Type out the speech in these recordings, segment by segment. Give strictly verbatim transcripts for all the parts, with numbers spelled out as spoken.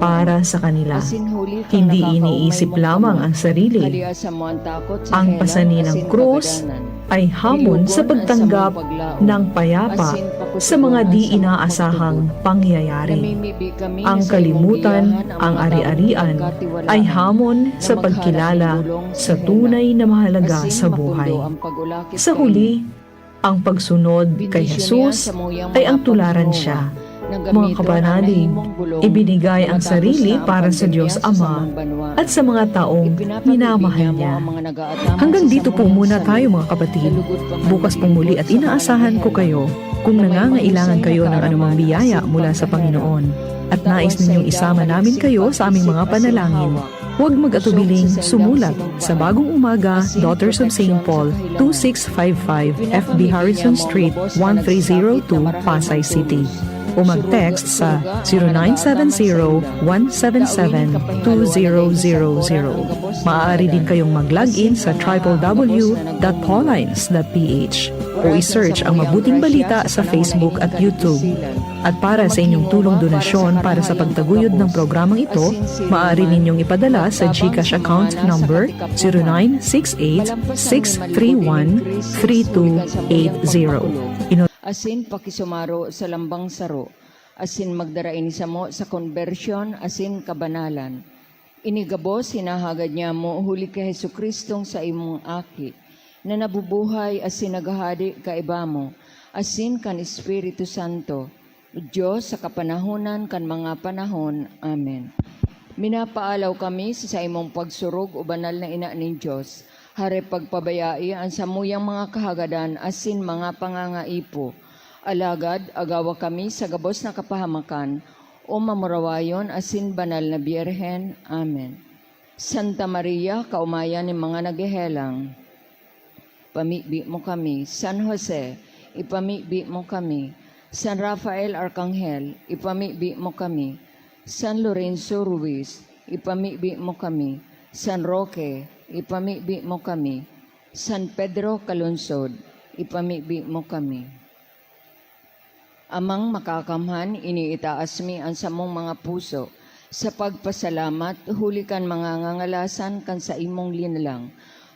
para sa kanila. Hindi iniisip lamang ang sarili. Ang pasaninang krus ay hamon sa pagtanggap ng payapa sa mga di inaasahang pangyayari. Ang kalimutan, ang ari-arian, ay hamon sa pagkilala sa tunay na mahalaga sa buhay. Sa huli, ang pagsunod kay Jesus ay ang tularan siya. Mga kabanaling, ibinigay ang sarili para sa Diyos Ama at sa mga taong minamahal niya. Hanggang dito po muna tayo, mga kapatid. Bukas pong muli at inaasahan ko kayo kung nangangailangan kayo ng anumang biyaya mula sa Panginoon at nais ninyong isama namin kayo sa aming mga panalangin. Huwag mag-atubiling sumulat sa Bagong Umaga, Daughters of Saint Paul, two six five five F B Harrison Street, one three zero two, Pasay City. O mag-text sa zero nine seven zero, one seven seven, two zero zero zero. Maaari din kayong mag-log in sa triple W dot paulines dot P H o i-search ang Mabuting Balita sa Facebook at YouTube. At para sa inyong tulong donasyon para sa pagtaguyod ng programang ito, maaari ninyong ipadala sa GCash account number zero nine six eight, six three one, three two eight zero. Ino- Asin pakisumaro sa lambang saro, asin magdara ini samo sa konbersyon asin kabanalan. Ini gabos hinahagad nyamo huli ki Jesu-Cristong saimong Aki, na nabubuhay asin naghahade kaiba mo, asin kan Espiritu Santo, Dios sa kapanahonan kan mga panahon. Amen. Minapaalaw kami sa saimong pagsurog, O Banal na Ina nin Dios, harip pagpabayai an samuyang mga kahagadan asin mga pangangaipo. Alagad agawa kami sa gabos na kapahamakan, o mamurawayon asin banal na Birhen. Amen. Santa Maria, kaomayan nin mga naghehelang, ipamibi mo kami. San Jose, ipamibi mo kami. San Rafael Arkanghel, ipamibi mo kami. San Lorenzo Ruiz, ipamibi mo kami. San Roque, ipamibi mo kami. San Pedro Calungsod, ipamibi mo kami. Amang Makakamhan, iniitaas mi an samong mga puso sa pagpasalamat huli kan mga ngangalasan kan saimong linalang,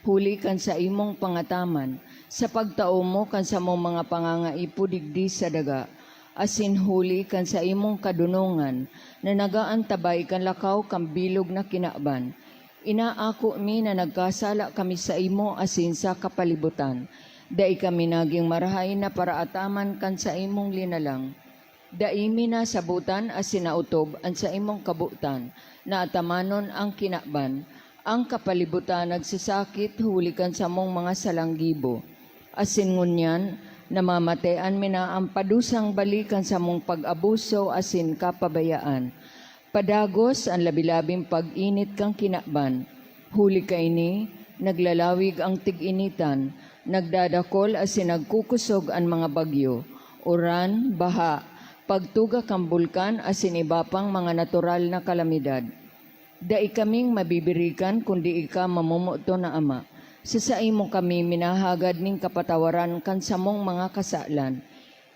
huli kan saimong pangataman, sa pagtao mo kan samong mga pangangaipo digdi sa daga, asin huli kan saimong kadonongan na nag-aantabay kan lakaw kan bilog na kinaban. Inaako mi na nagkasala kami saimo asin sa kapalibutan. Dai kami nagin marahay na paraataman kan saimong linalang. Dai mi nasabotan asin naotob an saimong kabotan na atamanon an kinaban. An kapalibutan nagsasakit huli kan samong mga salang gibo. Asin ngunyan, namamatean mi na an padusang bali kan samong pag-abuso asin kapabayaan. Padagos an labi-labing pag-init kan kinaban. Huli kaini, naglalawig an tig-initan, nagdadakol asin nagkukusog an mga bagyo, uran, baha, pagtuga kan bulkan asin iba pang mga natural na kalamidad. Dai kaming mabibirikan kundi ika, mamomoton na Ama. Sa saimo kami minahagad nin kapatawaran kan samong mga kasalan.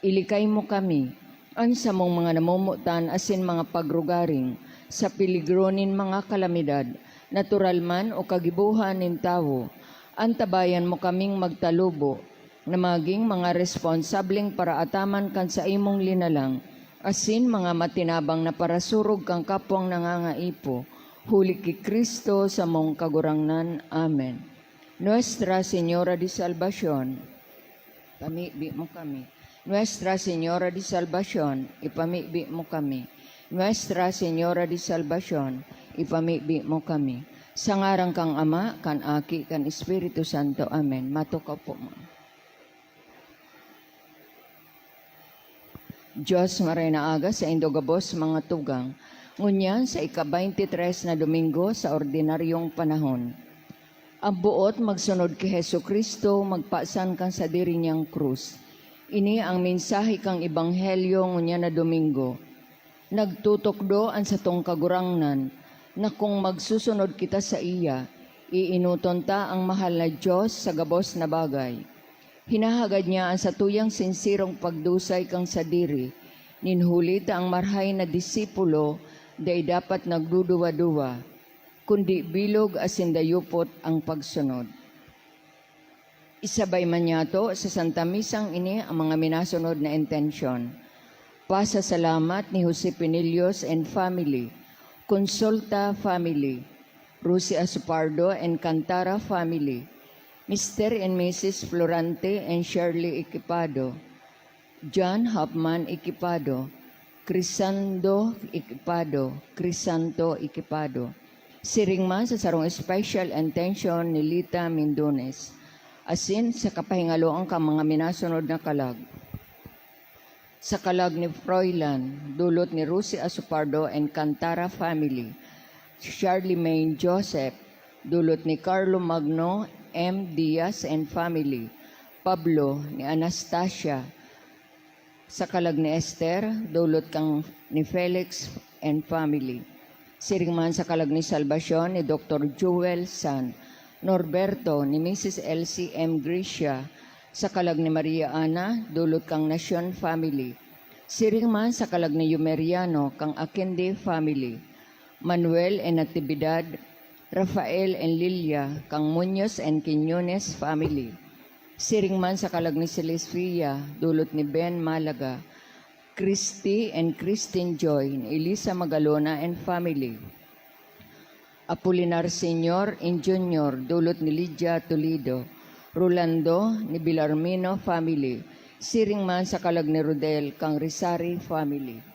Ilikay mo kami, an samong mga namomotan asin mga pagrugaring, sa peligro nin mga kalamidad, natural man o kagibohan nin tawo. Antabayan mo kaming magtalubo, na magin mga responsableng paraataman kan saimong linalang, asin mga matinabang na parasurog kan kapwang nangangaipo, huli ki Cristo samong Kagurangnan. Amen. Nuestra Señora de Salvacion, ipamibi mo kami. Nuestra Señora de Salvacion, ipamibi mo kami. Nuestra Señora de Salvacion, ipamibi mo kami. Sa ngaran kan Ama, kan Aki, kan Espiritu Santo. Amen. Matukaw po, mga. Dios, maray na aga, saindo gabos mga tugang. Ngunyan, sa ika-baynte tres na Domingo sa ordinaryong panahon. Ang boot magsunod ki Jesu-Cristo, magpasan kan sadiri niyang krus. Ini ang mensahe kan Ebanghelyo ngunyan na Domingo. Nagtutukdo an satong Kagurangnan na kun magsusunod kita saiya, ienoton ta an mahal na Dios sa gabos na bagay. Hinahagad niya an satuyang sinserong pagdusay kan sadiri, nin huli ta an marahay na disipulo Dai dapat nagduduwa-duwa, kundi bilog asin dayupot ang pagsunod. Isabay man niyato sa Santa Misang ini ang mga minasunod na intensyon: pasasalamat ni Jose Pinillos and family, Consulta family, Rosie Asopardo and Cantara family, Mister and Missus Florante and Shirley Equipado, John Hoffman Equipado, Crisando Equipado, Crisanto Equipado. Siring man sa sarong special intention ni Lita Mindones, asin sa kapahingaloan kan mga minasunod na kalag. Sa kalag ni Froilan, dulot ni Rosie Asopardo and Cantara family. Charlemagne Joseph, dulot ni Carlo Magno M. Diaz and family. Pablo, ni Anastasia. Sa kalag ni Esther, dulot kan ni Felix and family. Siring man sa kalag ni Salvacion ni Doktor Joel San. Norberto, ni Missus Elsie M. Gricia. Sa kalag ni Maria Ana, dulot kan Nacion family. Siring man sa kalag ni Yumeriano kan Aquende family. Manuel and Natividad, Rafael and Lilia kan Muñoz and Quiñones family. Siring man sa kalag ni Celestia, dulot ni Ben Malaga, Christy and Christine Joy, ni Elisa Magalona and family. Apolinar Senior and Junior, dulot ni Lydia Toledo, Rolando, ni Belarmino family, siring man sa kalag ni Rodel kan Risari family.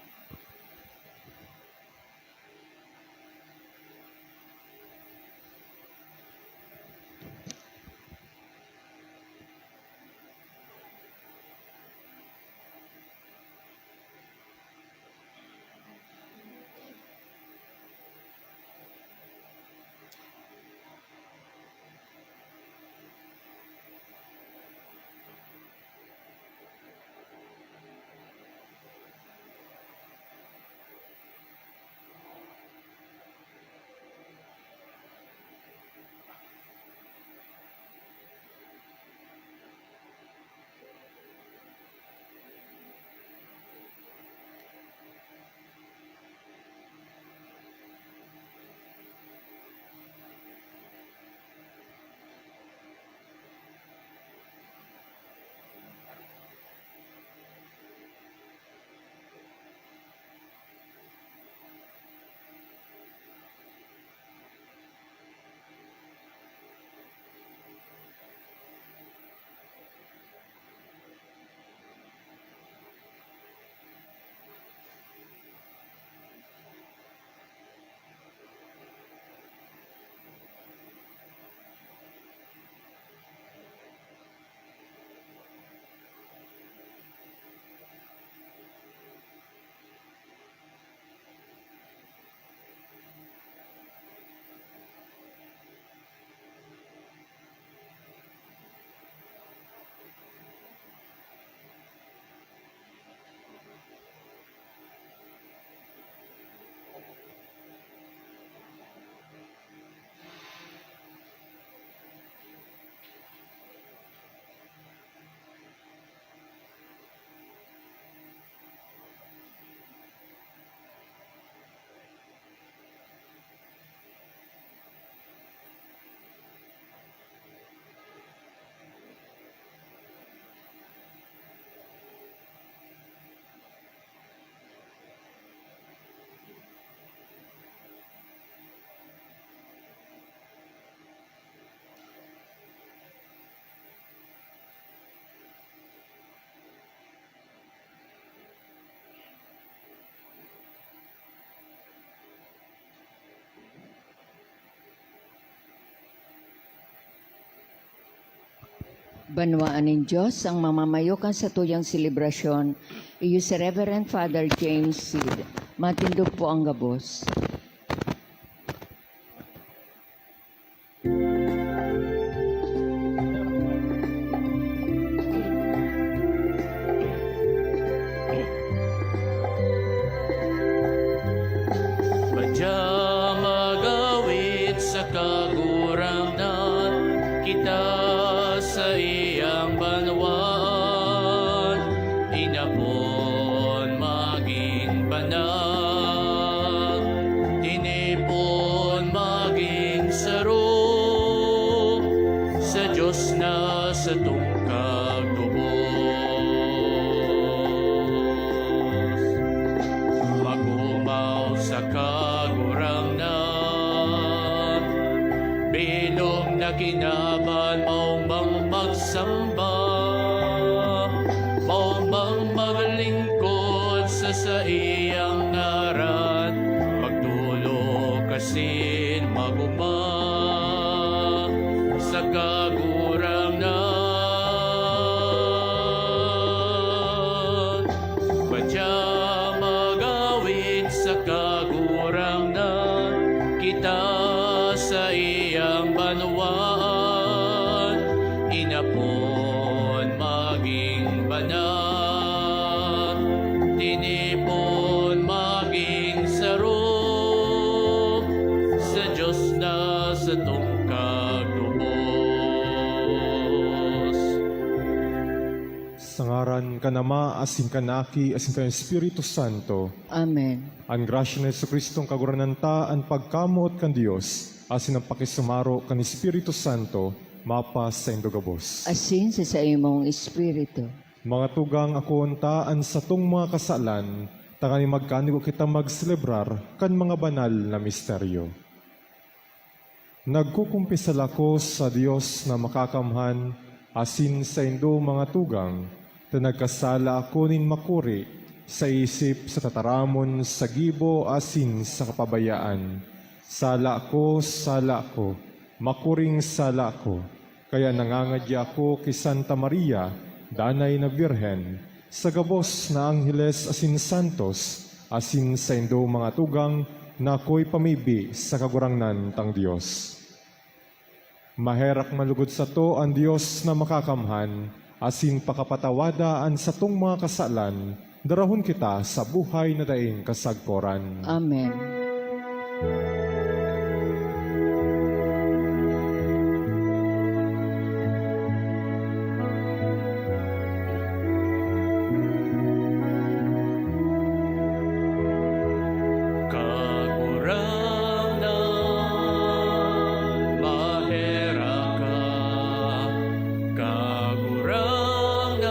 Banwaan nin Diyos ang mamamayo kan satuyang selebrasyon, iyo si Reverend Father James Seed. Matindog po ang gabos. Madya mag-awit sa Kagurangnan, kita saiyang banwaan, inapon magin banal. Kagurangnan, bilog na kinaban, maong bang magsamba, maong bang maglingkod sa saiyang ngaran, magtulog asin mag-oma sa Kagurangnan. Madya mag-awit sa Kagurangnan, kita sa iyang banwaan, inapon magin banal, tinipon magin saro, sa Dios na satong kagubos. Sa ngaran kan Ama, asin kan Aki, asin kan Espiritu Santo. Amen. An grasya ni Jesu-Cristong Kagurangnan ta, an pagkamoot kan Dios, asin an pakisumaro kan Espiritu Santo, mapasaindo gabos. Asin sa saimong espiritu. Mga tugang, akoon ta an satong mga kasalan, tanganing magkanigo kita magselebrar kan mga banal na misteryo. Nagkukumpisal ako sa Dios na makakamhan asin saindo, mga tugang, ta nagkasala ako nin makuri sa isip, sa tataramon, sa gibo, asin sa kapabayaan. Sala ko, sala ko, makuring sala ko. Kaya nangangadya ako ki Santa Maria, danay na Birhen, sa gabos na angheles asin santos, asin saindo, mga tugang, na akoy pamibi sa Kagurangnan tang Dios. Maherak man lugod sato an Dios na makakamhan, asin pakapatawada an satong mga kasalan, darahon kita sa buhay na daing kasagkoran. Amen. Kagurangnan, maherak ka. Kagurangnan,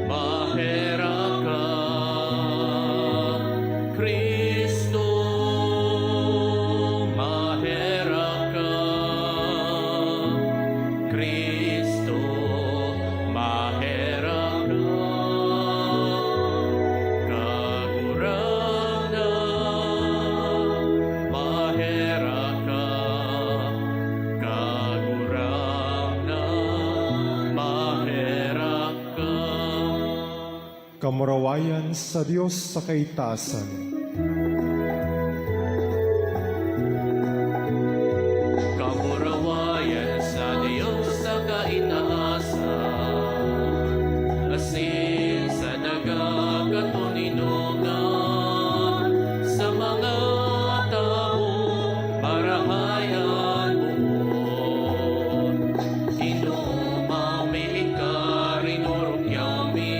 maherak ka. Cristo, maherak ka. Cristo, maherak ka. Kagurangnan, maherak ka. Kagurangnan, maherak ka. Kamurawayan sa Dios sa kaitaasan. Kamurawayan sa Dios sa kaitaasan, asin sa nagkakatoninongan sa mga tawo marahay an boot. Inomaw mi ika, rinurukyaw mi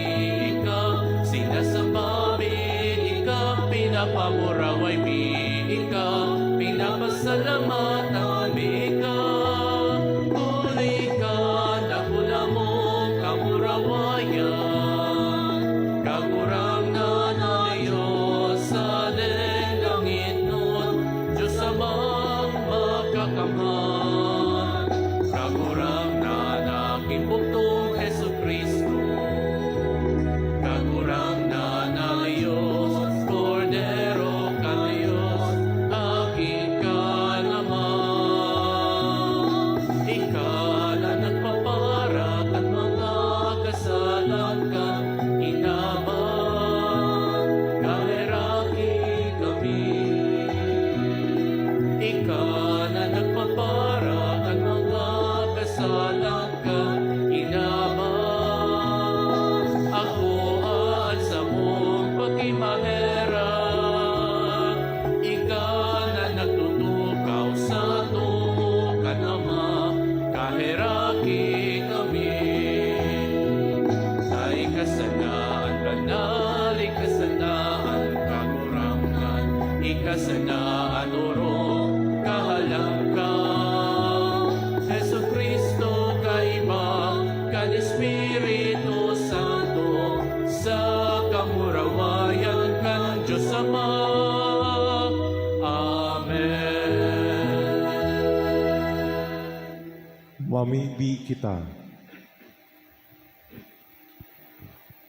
ika, sinasamba mi ika, pinapamuraway mi ika, pinapasalamatan mi ika. Huli ka, dakula mong kamurawayan, Kagurangnan na Dios sa langitnon, Dios Amang makakamhan. Kagurangnan na aking bugtong Jesu-Cristo, Kagurangnan na Dios, Kordero kan Dios, Aki kan Ama. Ika na nagpapara kan mga kasalan kan kinaban, kaheraki kami. Ika na nagpapara kan mga kasalan kan kinaban. Akoa an samong pakimaherak. Ika na nagtutukaw sa too kan Ama, kaheraki kami. Ta ika sana an banal, ika sana an Kagurangnan, ika sana an orog, kahalang ka, Jesu-Cristo, kaiba kan Espiritu Santo, sa kamurawayan kan Dios Amen. Mamibi kita.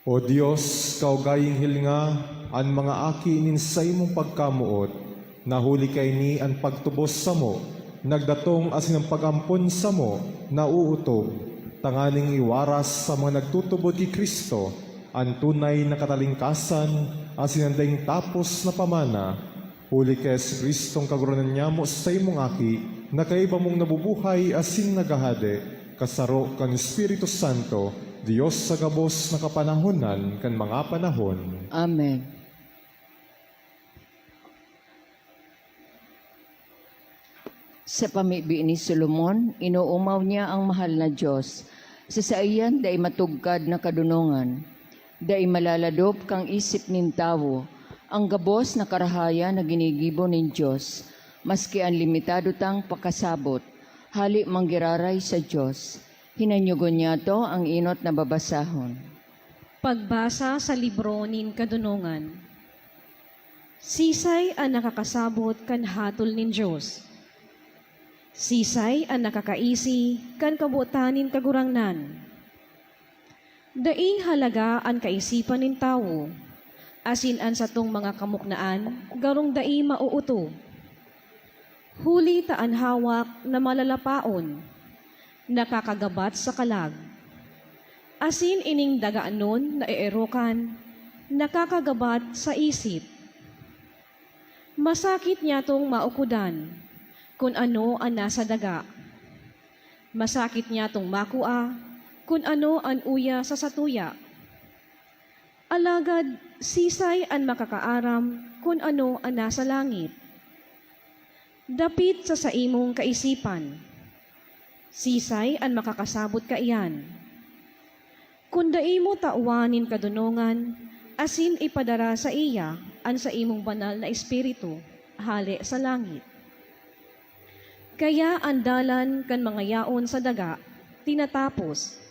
O Dios, kaugaying hilnga an mga aki nin saimong pagkamoot, na huli kaini an pagtubos samo, nagdatong asin an pag-ampon samo, nauutob, tanganing iwaras sa mga nagtutubod ki Cristo an tunay na katalingkasan asin an daing tapos na pamana. Huli ki Jesu-Cristong Kagurangnan nyamo, saimong Aki, na kaiba mong nabubuhay asin naghahade, kasaro kan Espiritu Santo, Dios sa gabos na kapanahonan kan mga panahon. Amen. Sa pamibi ni Solomon, inoomaw niya ang mahal na Dios. Sa saiyan, dai matugkad na kadonongan. Dai malaladop kan isip nin tawo. Ang gabos na karahayan na ginigibo nin Dios, maski an limitado tang pakasabot, hale man giraray sa Dios. Hinanyogon niyato ang enot na babasahon. Pagbasa sa libro nin kadonongan. Sisay an nakakasabot kan hatol nin Dios? Sisay an nakakaisi kan kabotan nin Kagurangnan? Daing halaga an kaisipan nin tawo, asin an satong mga kamuknaan garong dai maooto. Huli ta an hawak na malalapaon, nakakagabat sa kalag, asin ining daganon na eerokan, nakakagabat sa isip. Masakit niyatong maukodan kun ano an nasa daga. Masakit niyatong makua kun ano an uya sa satuya. Alagad sisay an makakaaram kun ano an nasa langit? Dapit sa saimong kaisipan, sisay an makakasabot kaiyan? Kun dai mo tawan nin kadonongan asin ipadara saiya an saimong banal na Espiritu hale sa langit. Kaya an dalan kan mga yaon sa daga tinatapos,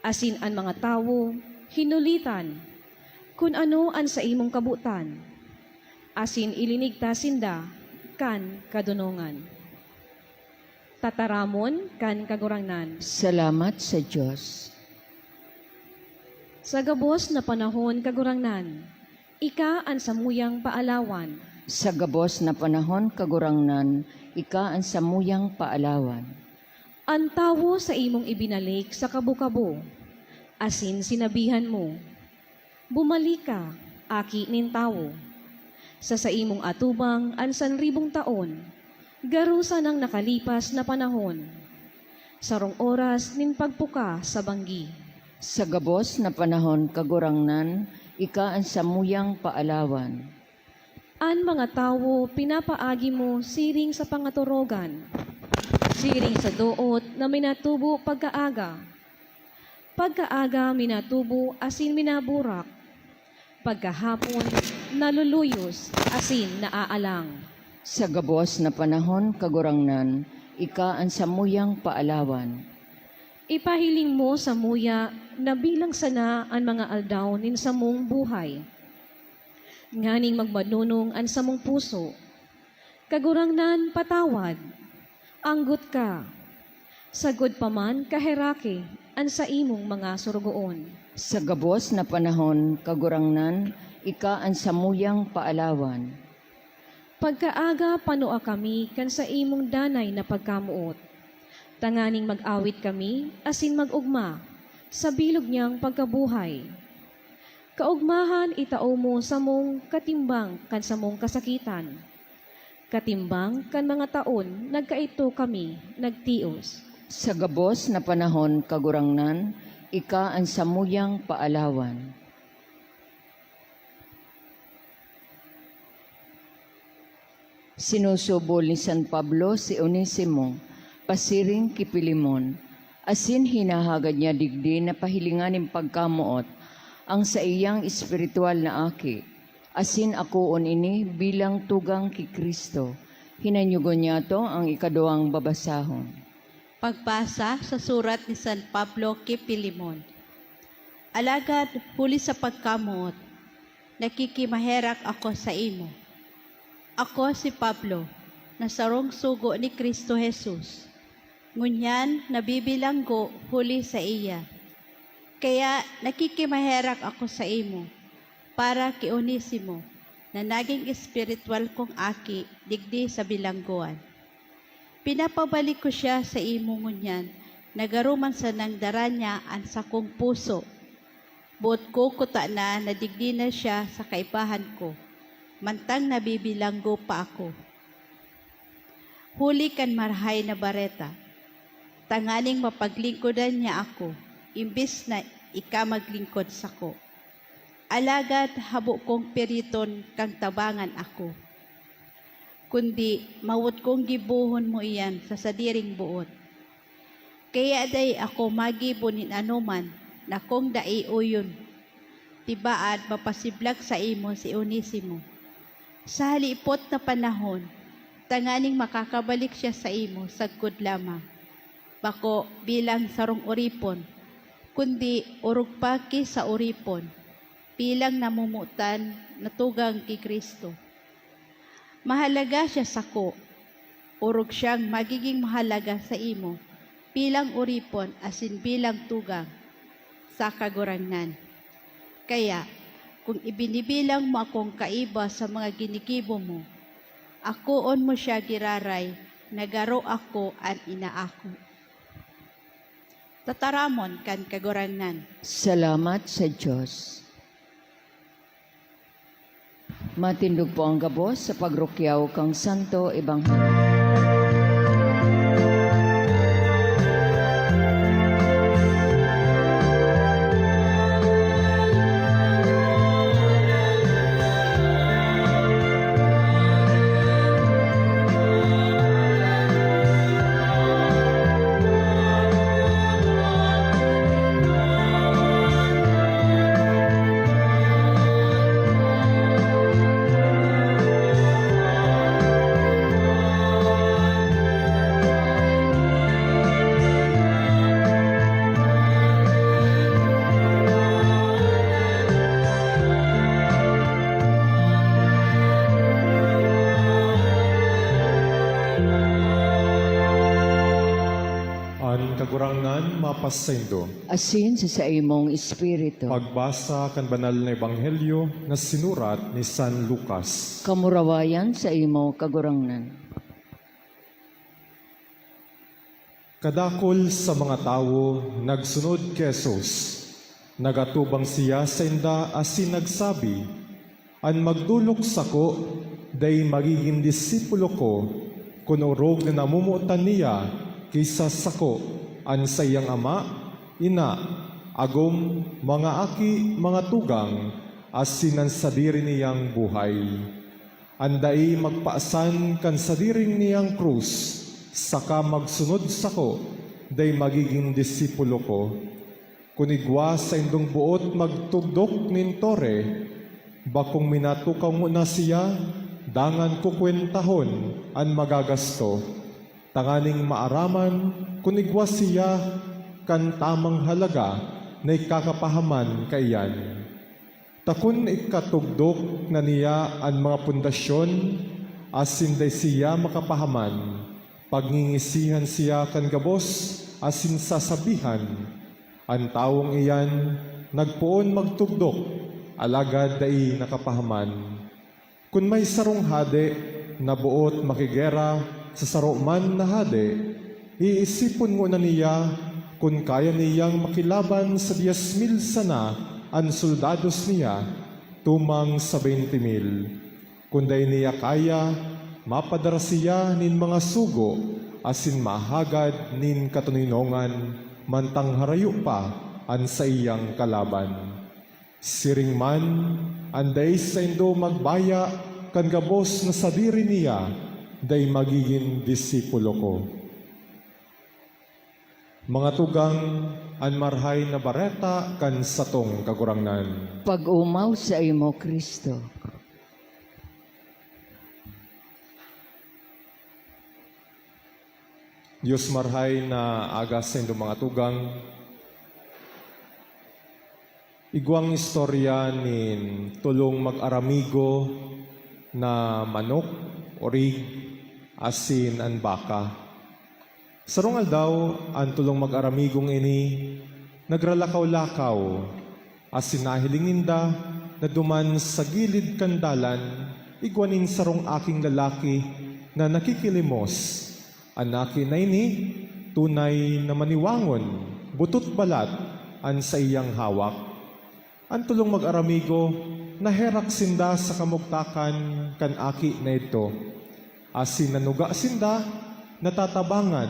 asin an mga tawo hinulitan kun ano an saimong kabotan, asin ilinigtas sinda kan kadonongan. Tataramon kan Kagurangnan. Salamat sa Dios. Sa gabos na panahon, Kagurangnan, ika an samuyang paalawan. Sa gabos na panahon, Kagurangnan, ika an samuyang paalawan. An tawo saimong ibinalik sa kabo-kabo, asin sinabihan mo, "Bumalik ka, aki nin tawo." Sa saimong atubang an sanribong taon, garo sanang nakalipas na panahon, sarong oras nin pagpuka sa banggi. Sa gabos na panahon, Kagurangnan, ika an samuyang paalawan. An mga tawo pinapaagi mo siring sa pangatorogan, siring sa doot na minatubo pagkaaga. Pagkaaga minatubo asin minaburak, pagkahapon naluluyos asin naaalang. Sa gabos na panahon, Kagurangnan, ika an samuyang paalawan. Ipahiling mo samuya na bilang sana an mga aldaw nin samong buhay, nganing magmanonong an samong puso. Kagurangnan, patawad, anggot ka. Sagkod pa man kaheraki an saimong mga sorogoon. Sa gabos na panahon, Kagurangnan, ika an samuyang paalawan. Pagkaaga, panua kami kan saimong danay na pagkamoot, tanganing mag-awit kami asin mag-ogma sa bilog niyang pagkabuhay. Kaogmahan itao mo samong katimbang kan samong kasakitan, katimbang kan mga taon nagkaidto kami nagtios. Sa gabos na panahon, Kagurangnan, ika an samuyang paalawan. Sinusubol ni San Pablo si Onesimo pasiring ki Filemon, asin hinahagad niya digdi na pahilingan nin pagkamoot ang saiyang espiritual na aki, asin akoon ini bilang tugang ki Cristo. Hinanyogon niyato ang ikaduwang babasahon. Pagbasa sa surat ni San Pablo ki Filemon. Alagad, huli sa pagkamoot, Nakikimaherak ako saimo. Ako si Pablo, na sarong sugo ni Cristo Jesus, ngunyan nabibilanggo huli saiya. Kaya nakikimaherak ako saimo para ki Onesimo, na nagin espirituwal kong aki digdi sa bilanggoan. Pinapabalik ko siya saimo ngunyan na garo man sanang dara niya an sakong puso. Boot ko kutana na digdi na siya sa kaibahan ko, mantang nabibilanggo pa ako. Huli kan Marahay na Bareta, tanganing mapaglingkodan niya ako, imbes na ika maglingkod sako. Alagad habo kong piriton kang tabangan ako, kundi mawot kong gibohon mo iyan sa sadiring boot. Kaya dai ako magibo nin anoman na kung dai oyon, tibaad mapasiblag saimo si Onesimo sa halipot na panahon, tanganing makakabalik siya saimo sagkod lamang, bako bilang sarong oripon, kundi orog pa ki sa oripon, bilang namomotan na tugang ki Cristo. Mahalaga siya sako, orog siyang magigin mahalaga saimo bilang oripon asin bilang tugang sa Kagurangnan. Kaya, kun ibinibilang mo akong kaiba sa mga ginigibo mo, akoon mo siya giraray na garo ako an inaako. Tataramon kan Kagurangnan. Salamat sa Dios. Matindog po ang gabos sa pagrukyaw kan Santo Ebanghelyo. An Kagurangnan mapasaindo. Asin sa saimong espiritu. Pagbasa kan Banal na Ebanghelyo na sinurat ni San Lucas. Kamurawayan saimo, Kagurangnan. Kadakul sa mga tawo nagsunod ki Jesus. Nagatubang siya sainda asin nagsabi, "An magdolok sako, dai magigin disipulo ko, kun orog na namomotan niya ki sa sako." An saiyang ama, ina, agom, mga aki, mga tugang, asin an sadiri niyang buhay. An dai magpasan kan sadiri niyang krus, saka magsunod sako, dai magigin disipulo ko. Kun igwa saindong boot magtugdok nin tore, bakong minatukaw ngona siya, dangan kukwentahon an magagasto, tanganing maaraman kun igwa siya kan tamang halaga na ikakapahaman kaiyan. Ta kun ikatugdok na niya an mga pundasyon asin dai siya makapahaman, pagngingisihan siya kan gabos asin sasabihan, "An tawong iyan nagpoon magtugdok, alagad dai nakapahaman." Kun may sarong hade na boot makigera sa saro man na hade, iisipon ngona niya kun kaya niyang makilaban sa dyes mil sana an soldados niya tumang sa beynte mil. Kun dai niya kaya, mapadara siya nin mga sugo asin mahagad nin katoninongan mantang harayo pa an saiyang kalaban. Siring man, an dai saindo magbaya kan gabos na sadiri niya, dai magigin disipulo ko. Mga tugang, an Marahay na Bareta kan satong Kagurangnan. Pag-omaw saimo, Cristo. Dios marahay na aga saindo, mga tugang. Igwang istorya nin tolong mag-aramigo na manok, orig, asin an baka. Sarong aldaw, an tolong mag-aramigong ini nagralakaw-lakaw, asin nahiling ninda na duman sa gilid kan dalan, igwa nin sarong aking lalaki na nakikilimos. An aki na ini, tunay na maniwangon, butot balat an saiyang hawak. An tolong mag-aramigo, naherak sinda sa kamugtakan kan aki na idto. Asin nanuga sinda, natatabangan,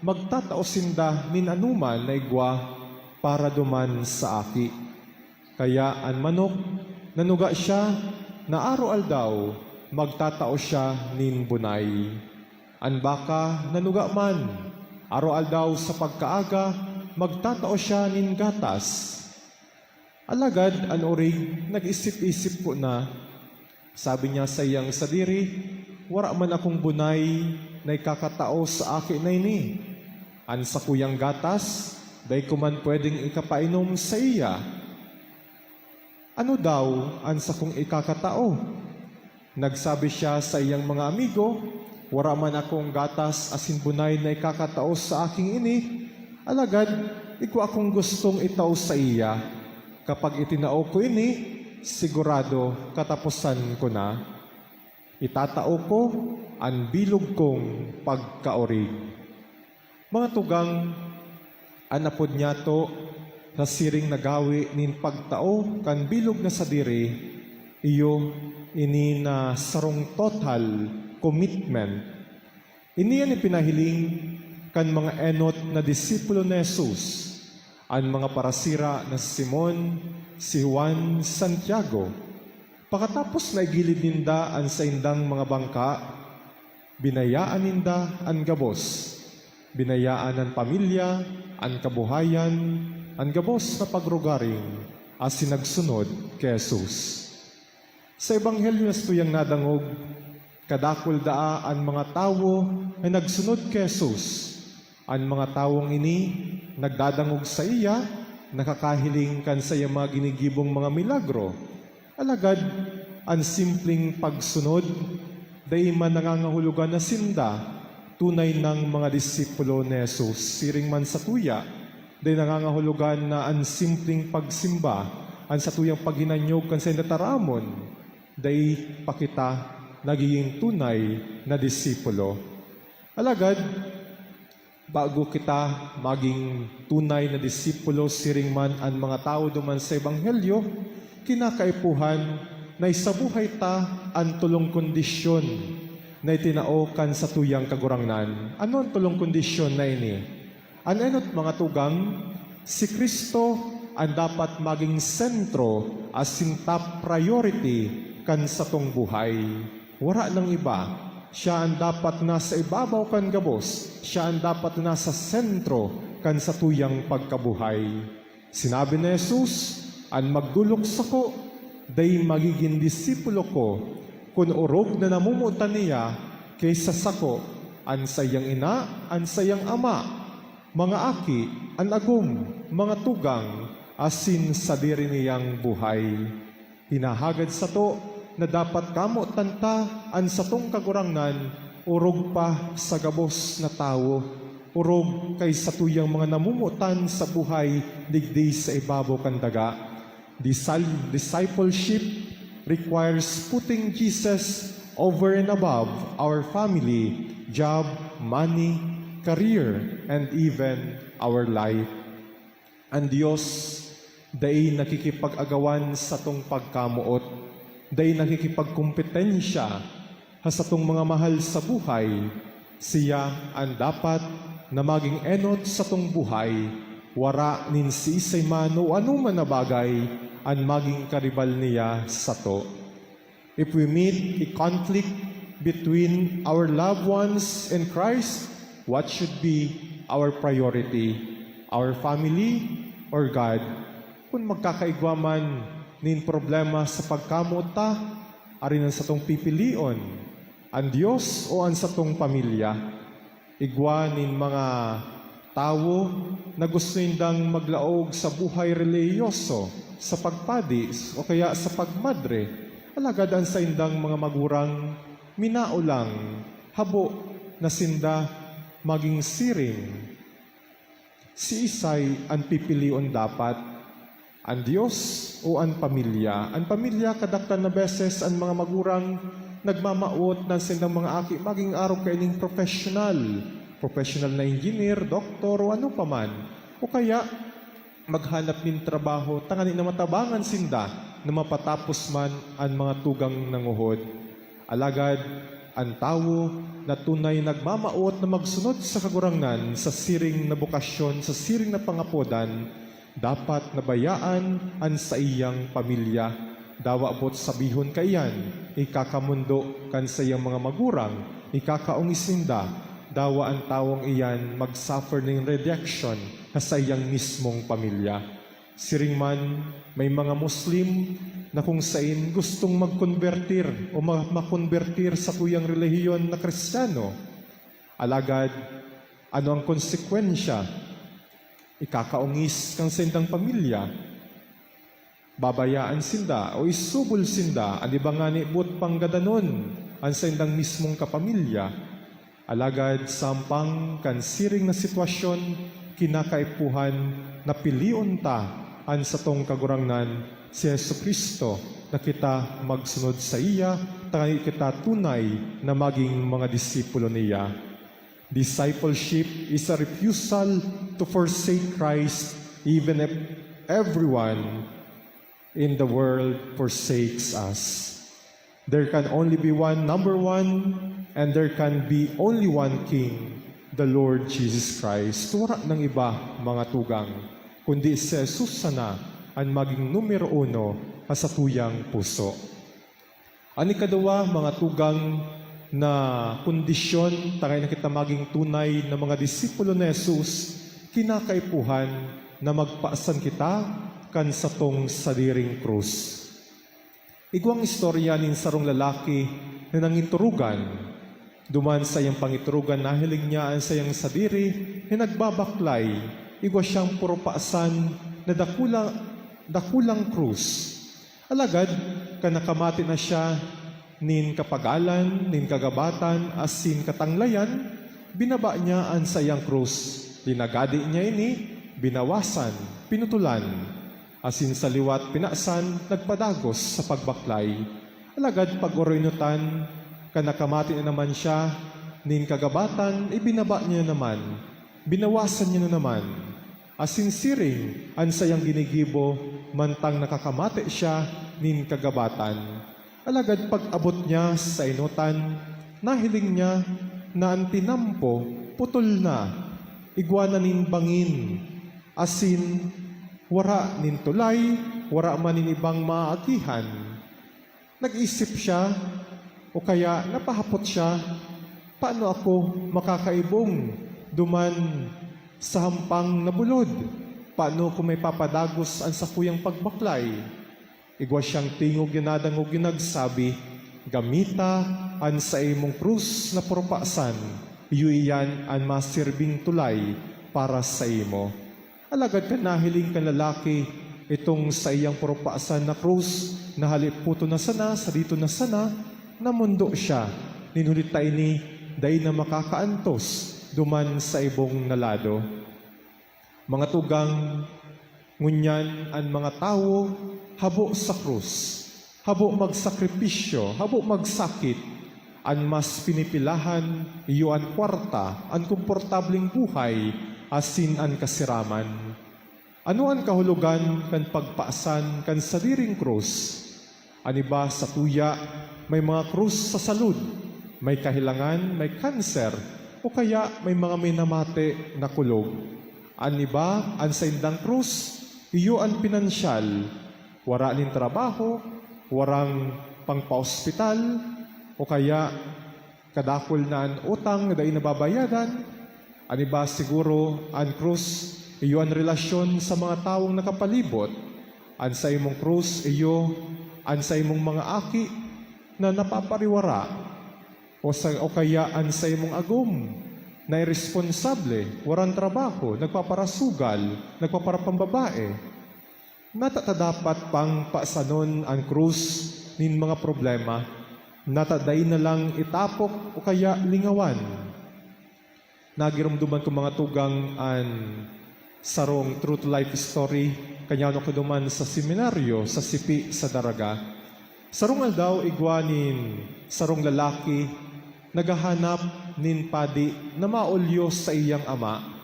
magtatao sinda nin anoman na igwa para duman sa aki. Kaya an manok, nanuga siya na aro-aldaw magtatao siya nin bunay. An baka nanuga man, aro-aldaw sa pagkaaga, magtatao siya nin gatas. Alagad an orig nag-isip-isip po na. Sabi niya sa iyang sadiri, "Wara man akong bunay na ikakatao sa aki na ini. An sakuyang gatas, dai ko man pwedeng ikapainom saiya. Ano daw an sakong ikakatao?" Nagsabi siya sa iyang mga amigo, "Wara man akong gatas asin bunay na ikakatao sa aking ini, alagad igwa akong gustong itao saiya. Kapag itinao ko ini, sigurado kataposan ko na. Itatao ko an bilog kong pagkaorig." Mga tugang, an apod niyato sa siring na gawe nin pagtao kan bilog na sadiri, iyo ini na sarong total commitment. Ini an ipinahiling kan mga enot na disipulo ni Jesus, an mga parasira na si Simon, si Juan, Santiago. Pakatapos na igilid ninda an saindang mga bangka, binayaan ninda an gabos. Binayaan an pamilya, an kabuhayan, an gabos na pagrugaring, asin nagsunod ki Jesus. Sa Ebanghelyo na satuyang nadangog, kadakul daa an mga tawo na nagsunod ki Jesus. An mga tawong ini nagdadangog saiya, nakakahiling kan saiyang mga ginigibong mga milagro. Alagad an simpleng pagsunod, dai man nangangahulugan na sinda tunay nang mga disipulo ni Jesus. Siring man satuya, dai nangangahulugan na an simpleng pagsimba, an satuyang paghinanyog kan saindang taramon, dai pa kita nagiging tunay na disipulo. Alagad, bago kita magin tunay na disipulo, siring man an mga tawo duman sa Ebanghelyo, kinakaipuhan na isabuhay ta an tolong kondisyon na itinao kan satuyang Kagurangnan. Ano an tolong kondisyon na ini? An enot, mga tugang, si Cristo an dapat magin sentro asin top priority kan satong buhay. Wara nang iba. Siya an dapat nasa ibabaw kan gabos. Siya an dapat nasa sentro kan satuyang pagkabuhay. Sinabi ni Jesus, "An magdolok sako, dai magigin disipulo ko, kun orog na namomotan niya ki sa sako an saiyang ina, an saiyang ama, mga aki, an agom, mga tugang, asin sadiri niyang buhay." Hinahagad sato na dapat kamotan ta an satong Kagurangnan orog pa sa gabos na tawo, orog ki satuyang mga namomotan sa buhay digdi sa ibabaw kan daga. Disal-, discipleship requires putting Jesus over and above our family, job, money, career, and even our life. An Dios dai nakikipag-agawan satong pagkamoot, dai nakikipagkompetensya sa satong mga mahal sa buhay. Siya an dapat na magin enot satong buhay, wara nin siisay man o anoman na bagay an magin karibal niya sato. If we meet a conflict between our loved ones and Christ, what should be our priority? Our family or God? Kun magkakaigwa man nin problema sa pagkamoot ta, arin an satong pipilion, an Dios o an satong pamilya? Igwa nin mga tawo na gusto nindang maglaog sa buhay relihiyoso, sa pagpadi, o kaya sa pagmadre, alagad an saindang mga magurang minao lang, habo na sinda magin siring. Siisay an pipilion dapat, an Dios o an pamilya? An pamilya, kadaklan na beses an mga magurang nagmamawot na an saindang mga aki magin arog kaining profesyonal, profesyonal na engineer, doktor, o ano pa man. O kaya, maghanap nin trabaho tangani na matabangan sinda na mapatapos man an mga tugang na nguhod. Alagad an tawo na tunay nagmamawot na magsunod sa Kagurangnan sa siring na bokasyon, sa siring na pangapodan, dapat na bayaan an saiyang pamilya. Dawa boot sabihon kaiyan, ikakamondo kan saiyang mga magurang, ikakaongis ninda, dawa an tawong iyan mag-suffer nin rejection sa saiyang mismong pamilya. Siring man, may mga Muslim na kung sain gustong magkonbertir o ma-, makonbertir sa kuyang relihiyon na Kristiyano. Alagad, ano ang konsekwensya? Ikakaongis kan saindang pamilya. Babayaan sinda o isubol sinda, an iba ngani boot pang gadanon an saindang mismong kapamilya. Alagad sampang kan siring na sitwasyon, kinakaipuhan na pilion ta an satong Kagurangnan, si Jesu-Cristo, na kita magsunod saiya, tanganing kita tunay na magin mga disipulo niya. Discipleship is a refusal to forsake Christ, even if everyone in the world forsakes us. There can only be one number one, and there can be only one King, the Lord Jesus Christ. Wara nang iba, mga tugang, kundi si Jesus sana an magin numero uno sa satuyang puso. An ikaduwa, mga tugang, na kondisyon tanganing kita magin tunay na mga disipulo ni Jesus, kinakaipuhan na magpasan kita kan satong sadiring krus. Igwang istorya nin sarong lalaki na nangiturugan. Duman sa iyang pangiturugan, nahiling niya an saiyang sadiri na nagbabaklay, igwa siyang purupasan na dakula, dakulang krus. Alagad, kan nakamate na siya nin kapagalan, nin kagabatan, asin katanglayan, binaba niya an saiyang krus. Linagadi niya ini, binawasan, pinutulan. Asin sa liwat pinasan, nagpadagos sa pagbaklay. Alagad pag-oroynotan, kan nakamate na naman siya nin kagabatan, ibinaba niya naman, binawasan niya na naman. Asin siring an saiyang ginigibo mantang nakakamate siya nin kagabatan. Alagad pag-abot niya sa enotan, nahiling niya na an tinampo putol na, igwa na nin bangin, asin wara nin tulay, wara man nin ibang maagihan. Nag-isip siya, o kaya napahapot siya, "Paano ako makakaibong duman sa hampang na bulod? Paano ko maipapadagos an sakuyang pagbaklay?" Igwa siyang tingog na nadangog na nagsabi, "Gamita an saimong krus na purupasan, iyo iyan an masirbing tulay para saimo." Alagad kan nahiling kan lalaki itong saiyang purupasan na krus, nahaliputon na sana, sadito na sana, namondo siya, nin huli ta ini dai na makakaantos duman sa ibong na lado. Mga tugang, ngunyan an mga tawo habo sa krus, habo magsakripisyo, habo magsakit. An mas pinipilahan iyo an kwarta, an komportableng buhay, asin an kasiraman. Ano an kahulogan kan pagpasan kan sadiring krus? An iba satuya, may mga krus sa salud, may kahelangan, may kanser, o kaya may mga minamate na kulog. An iba, an saindang krus, iyo an pinansyal, wara nin trabaho, warang pangpaospital, o kaya kadakul na an utang na dai nababayadan. An iba siguro, an krus, iyo an relasyon sa mga tawong nakapalibot. An saimong krus, iyo an saimong mga aki na napapariwara, o sa, o kaya an saimong agom na iresponsable, waran trabaho, nagpaparasugal, nagpaparapambabae. Nata ta dapat pang pasanon an krus nin mga problema? Nata dai na lang itapok o kaya lingawan? Nagiromdoman ko, mga tugang, an sarong true to life story kan yaon ako duman sa seminaryo sa Sipi sa Daraga. Sarong aldaw, igwa nin sarong lalaki naghahanap nin padi na maolyos sa iyang ama.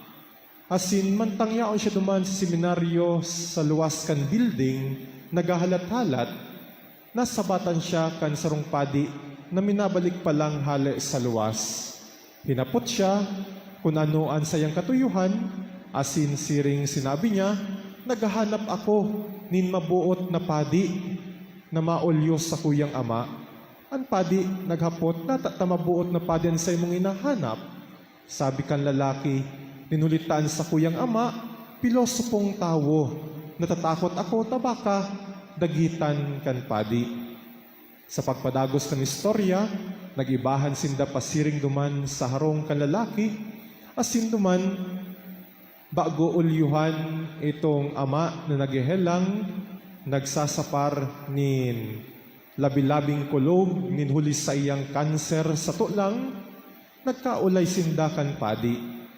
Asin mantang yaon siya duman sa seminaryo sa luwas kan building, naghahalat-halat, nasabatan siya kan sarong padi na minabalik pa lang hale sa luwas. Hinapot siya kun ano an saiyang katuyohan, asin siring sinabi niya, "Naghahanap ako nin maboot na padi na maolyos sa kuyang ama." An padi naghapot, "Nata ta maboot na padi an saimong hinahanap?" Sabi kan lalaki, "Nin huli ta an sakuyang ama, pilosopong tawo. Natatakot ako ta baka dagitan kan padi." Sa pagpadagos kan istorya, nag-ibahan sinda pasiring duman sa harong kan lalaki, asin duman bago olyohan itong ama na naghehelang, nagsasapar nin labi-labing kulog nin huli saiyang kanser sato lang, nagkaolay sinda kan padi,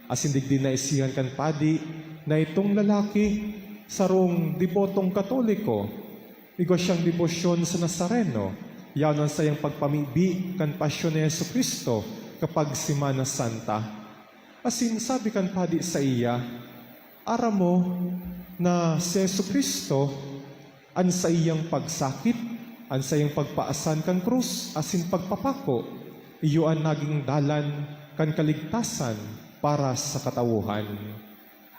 asin digdi naisihan kan padi na itong lalaki sarong debotong Katoliko. Igwa siyang debosyon sa Nazareno, yaon an saiyang pagpamibi kan pasyon ni Jesu-Cristo kapag Semana Santa. Asin sabi kan padi saiya, "Aram mo na si Jesu-Cristo, an saiyang pagsakit, an saiyang pagpaasan kan krus asin pagpapako, iyo an naging dalan kan kaligtasan para sa katawohan.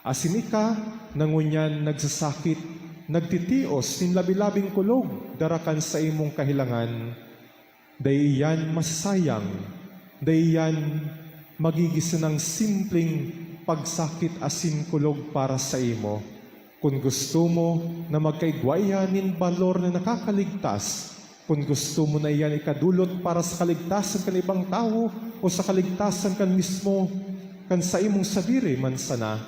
Asin ika na ngunyan nagsasakit, nagtitios nin labi-labing kulog dara kan saimong kahelangan, dai iyan masasayang, dai iyan magigin sanang simpleng pagsakit asin kulog para saimo. Kun gusto mo na magkaigwa iyan nin balor na nakakaligtas, kun gusto mo na iyan ikadulot para sa kaligtasan kan ibang tawo o sa kaligtasan kan mismo, kan saimong sadiri man sana,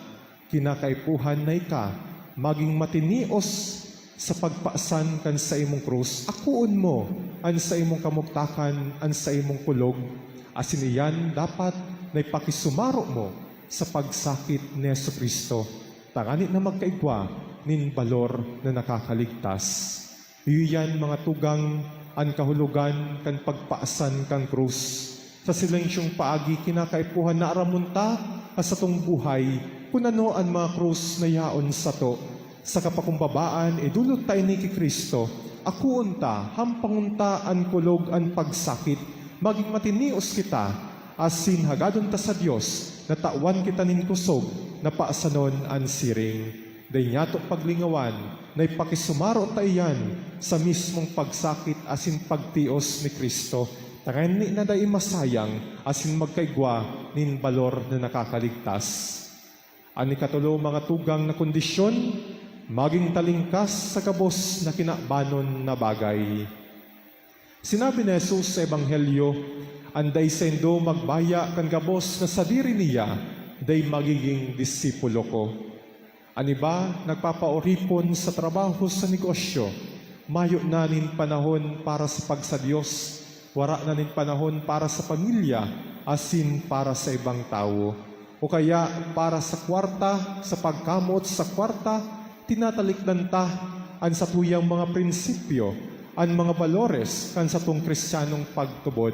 kinakaipuhan na ika magin matinios sa pagpasan kan saimong krus. Akoon mo an saimong kamugtakan, an saimong kulog, asin iyan dapat na ipakisumaro mo sa pagsakit ni Jesu-Cristo, tangani na magkaigwa nin balor na nakakaligtas." Iyo iyan, mga tugang, an kahulogan kan pagpasan kan krus. Sa silensyong paagi, kinakaipuhan na aramon ta an satong buhay, kun ano an mga krus na yaon sato. Sa kapakumbabaan, idulot ta ini ki Cristo. Akoon ta, hampangon ta an kulog an pagsakit, magin matinios kita, asin hagadon ta sa Dios na tawan kita nin kusog na pasanon an siring. Dai niyato paglingawan na ipakisumaro ta iyan sa mismong pagsakit asin pagtios ni Cristo, tangani na dai masayang asin magkaigwa nin balor na nakakaligtas. An ikatulo, mga tugang, na kondisyon, magin talingkas sa gabos na kinabanon na bagay. Sinabi ni Jesus sa Ebanghelyo, "An dai saindo magbaya kan gabos na sadiri niya, dai magigin disipulo ko." An iba nagpapaoripon sa trabaho, sa negosyo, mayo na nin panahon para sa pagsa-Dios, wara na nin panahon para sa pamilya asin para sa ibang tawo, o kaya para sa kwarta, sa pagkamoot sa kwarta, tinatalikdan ta an satuyang mga prinsipyo, an mga balores kan satong Kristiyanong pagtubod.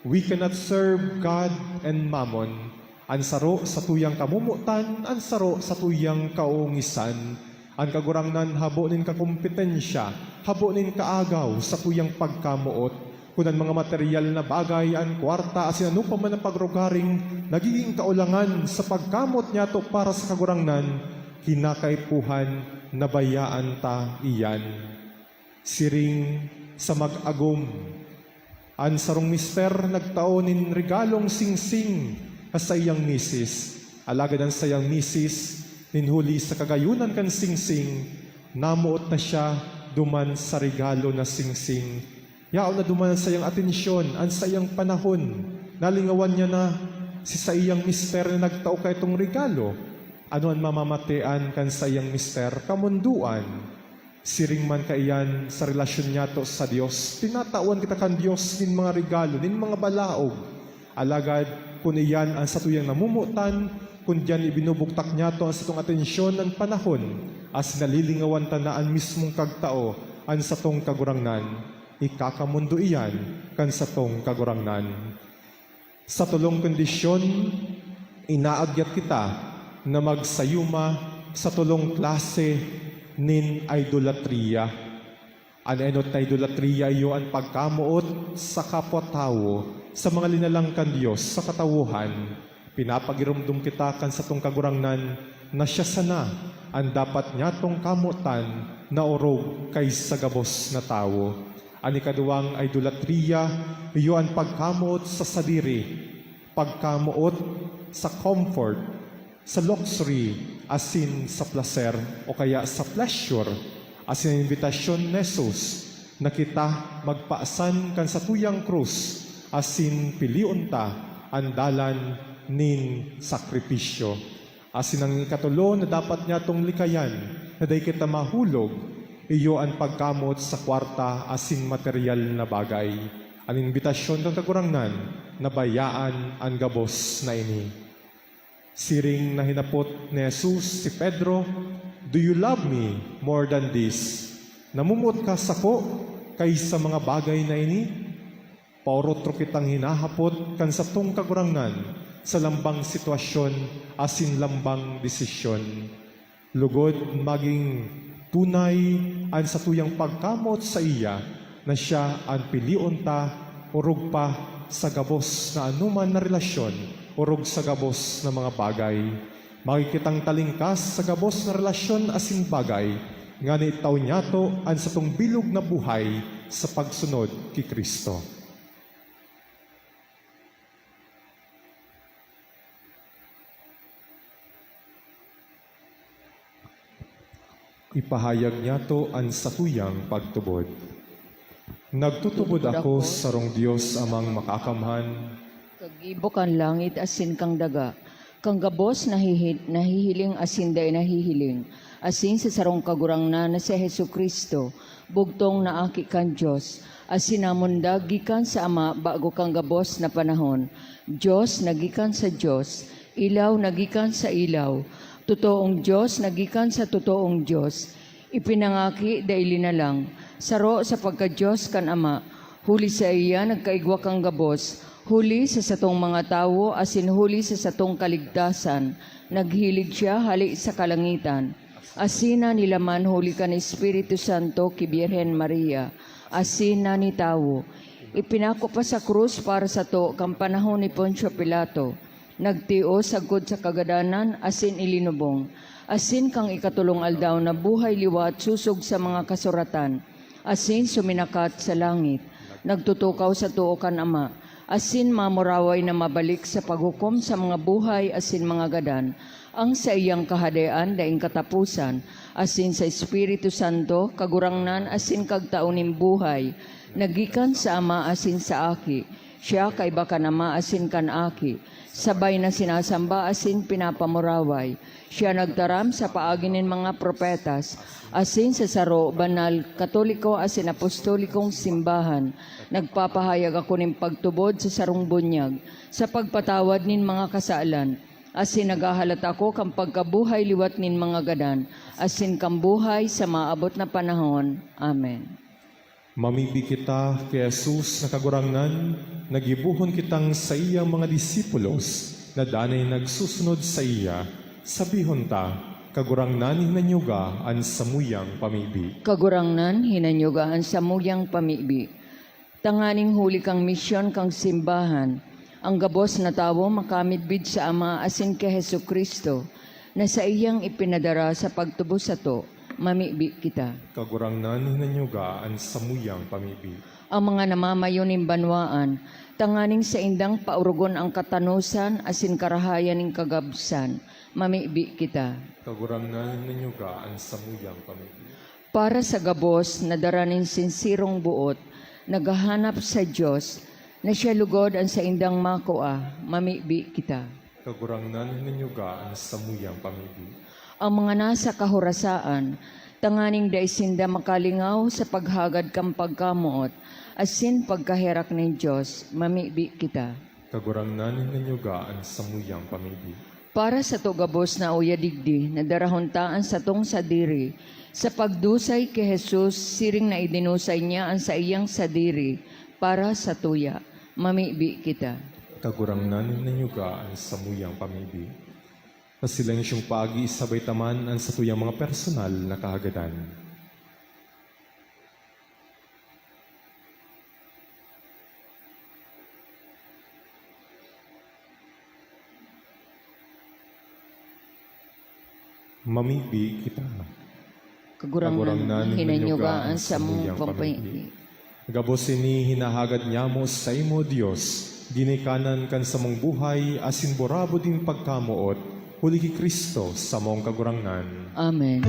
We cannot serve God and mammon. An saro satuyang kamomotan, an saro satuyang kaongisan. An Kagurangnan habo nin kakompetensya, habo nin kaagaw satuyang pagkamoot. Kun an mga materyal na bagay, an kwarta asin ano pa man na pagrugaring nagigin kaolangan sa pagkamoot niyato para sa Kagurangnan, kinakaipuhan na bayaan ta iyan. Siring sa mag-agom, an sarong mister nagtao nin regalong singsing sa saiyang misis. Alagad an saiyang misis, nin huli sa kagayonan kan singsing, namoot na siya duman sa regalo na singsing. Yaon na duman an saiyang atensyon, an saiyang panahon. Nalingawan niya na Si saiyang mister na nagtao kaitong regalo, ano an mamamatean kan saiyang mister? Kamondoan. Siring man kaiyan sa relasyon niyato sa Dios, tinatawan kita kan Dios nin mga regalo, nin mga balaog. Alagad kun iyan an satuyang namomotan, kun diyan ibinubugtak niyato an satong atensyon, an panahon, asin nalilingawan ta na an mismong kagtao, an satong Kagurangnan, ikakamondo iyan kan satong Kagurangnan. Sa tolong kondisyon, inaagyat kita na magsayuma sa tolong klase nin idolatria. An enot na idolatria iyo an pagkamoot sa kapwa-tawo, sa mga linalang kan Dios sa katawohan. Pinapagiromdom kita kan satong Kagurangnan na siya sana an dapat nyatong kamotan na orog kaisa gabos na tawo. An ikaduwang idolatria iyo an pagkamoot sa sadiri, pagkamoot sa comfort, sa luxury, asin sa plaser o kaya sa pleasure, asin an imbitasyon ni Jesus na kita magpasan kan satuyang krus asin pilion ta an dalan nin sakripisyo. Asin an ikatolo na dapat nyatong likayan na dai kita mahulog, iyo an pagkamoot sa kwarta asin materyal na bagay. An imbitasyon kan Kagurangnan na bayaan an gabos na ini. Siring na hinapot ni Jesus si Pedro, "Do you love me more than this? Namomoot ka sako kaisa mga bagay na ini?" Paorotro kitang hinahapot kan satong Kagurangnan sa lambang sitwasyon asin lambang desisyon. Lugod magin tunay an satuyang pagkamoot saiya, na siya an pilion ta, orog pa sa gabos na anoman na relasyon, orog sa gabos na mga bagay. Magin kitang talingkas sa gabos na relasyon asin bagay, ngani itao nyato an satong bilog na buhay sa pagsunod ki Cristo. Ipahayag nyato an satuyang pagtubod. Nagtutubod ako sa sarong Dios, Amang Makakamhan, kagibo kan langit asin kan daga, kan gabos nahihi-, nahihiling asin dai nahihiling, asin sa sarong Kagurangnan na si Jesu-Cristo, bugtong na Aki kan Dios, asin namundag gikan sa Ama bago kan gabos na panahon, Dios na gikan sa Dios, ilaw na gikan sa ilaw, totoong Dios na gikan sa totoong Dios, ipinangaki, dai linalang, saro sa pagka-Dios kan Ama, huli saiya nagkaigwa kan gabos, huli sa satong mga tawo asin huli sa satong kaligtasan, naghilig siya hale sa kalangitan. Asin nanilaman huli kan Espiritu Santo ki Birhen Maria, asin nanitawo. Ipinako pa sa krus para sato kan panahon ni Poncio Pilato. Nagtios sagkod sa kagadanan asin ilinubong, asin kan ikatolong aldaw nabuhay liwat sosog sa mga kasuratan, asin suminakat sa langit. Nagtutukaw sa too kan Ama, asin mamuraway na mabalik sa paghukom sa mga buhay asin mga gadan. An saiyang Kahadean daing kataposan, asin sa Espiritu Santo, Kagurangnan asin Kagtao nin buhay, na gikan sa Ama asin sa Aki. Siya kaiba kan Ama asin kan Aki, sabay na sinasamba asin pinapamuraway. Siya nagtaram sa paagi nin mga propetas, asin sa saro, banal, katoliko asin apostolikong simbahan. Nagpapahayag ako nin pagtubod sa sarong bunyag, sa pagpatawad nin mga kasalan, asin naghahalat ako kan pagkabuhay liwat nin mga gadan, asin kan buhay sa maabot na panahon. Amen. Mamibi kita ki Jesus na Kagurangnan, na gibohon kitang saiyang mga disipulos na danay nagsusunod saiya. Sabihon ta, "Kagurangnan, hinanyuga an samuyang pamibi." Kagurangnan, hinanyuga an samuyang pamibi. Tanganing huli kan misyon kan simbahan, an gabos na tawo makamidbid sa Ama asin ki Jesu-Cristo, na saiyang ipinadara sa pagtubos sato, mamibi kita. Kagurangnan, hinanyuga an samuyang pamibi. An mga namamayo nin banwaan, tanganing saindang paorogon an katanosan asin karahayan nin kagabsan, mamibi kita. Kagurangnan, hinanyuga an samuyang pamibi. Para sa gabos na dara nin sinserong boot, naghahanap sa Dios, Na siya lugod an saindang makua, mamibi kita. Kagurangnan, hinanyuga an samuyang pamibi. Ang mga nasa kahorasaan, tanganing dai sinda makalingaw sa paghagad kan pagkamoot asin pagkaherak nin Dios, mamibi kita. Kagurangnan, hinanyuga an samuyang pamibi. Para sato gabos na uya digdi, na darahon ta an satong sadiri, sa pagdusay ki Jesus, siring na idinusay niya an saiyang sadiri para satuya. Mamibi kita. Kagurangnan, hinanyuga an samuyang pamibi. Sa silensyong pag-iisabay ta man an satuyang mga personal na kahagadan. Mamibi kita. Kagurangnan, hinanyuga an samong pamibi. Gabos ini hinahagad niamo saimo, Dios, ginikanan kan samong buhay asin burabod nin pagkamoot, huli ki Cristo, samong Kagurangnan. Amen.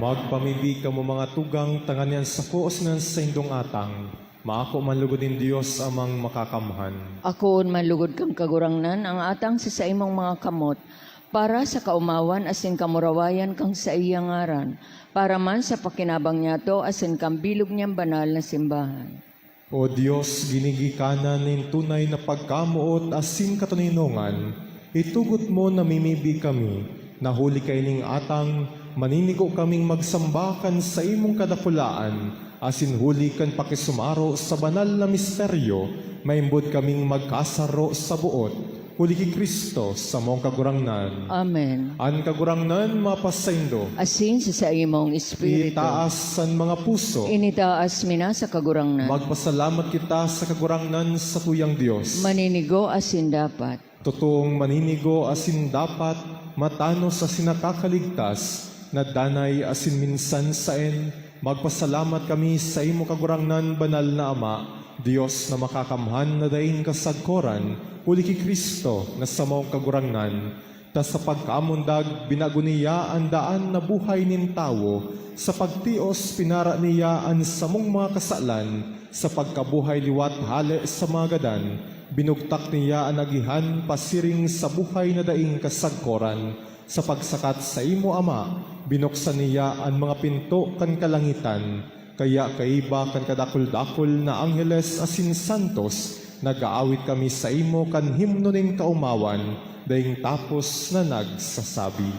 Magpamibi kamo, mga tugang, tanganing an sako asin an saindong atang maako man lugod nin Dios Amang Makakamhan. Akoon man lugod kan Kagurangnan an atang sa saimong mga kamot, para sa kaomawan asin kamurawayan kan saiyang ngaran, para man sa pakinabang niyato asin kan bilog niyang banal na simbahan. O Dios, ginigikanan nin tunay na pagkamoot asin katoninongan, itugot mo na mimibi kami, na huli kaining atang, maninigo kaming magsamba kan saimong kadakulaan, asin huli kan pakisumaro sa banal na misteryo, maimbod kaming magkasaro sa boot, huli ki Cristo, samong Kagurangnan. Amen. An Kagurangnan mapasaindo. Asin sa saimong espiritu. Itaas an mga puso. Initaas mi na sa Kagurangnan. Magpasalamat kita sa Kagurangnan, satuyang Dios. Maninigo asin dapat. Totoong maninigo asin dapat, matanos asin nakakaligtas, na danay asin minsan saen, magpasalamat kami saimo, Kagurangnan, Banal na Ama, Dios na makakamhan na daing kasagkoran, huli ki Cristo na samong Kagurangnan, ta sa pagkamundag binago niya an daan na buhay nin tawo, sa pagtios pinara niya an samong mga kasalan, sa pagkabuhay liwat hale sa mga gadan, binugtak niya an agihan pasiring sa buhay na daing kasagkoran. Sa pagsakat saimo, Ama, binuksan niya an mga pinto kan kalangitan, kaya kaiba kan kadakul-dakul na angheles asin santos, nag-aawit kami saimo kan himno nin kaomawan, daing tapos na nagsasabi.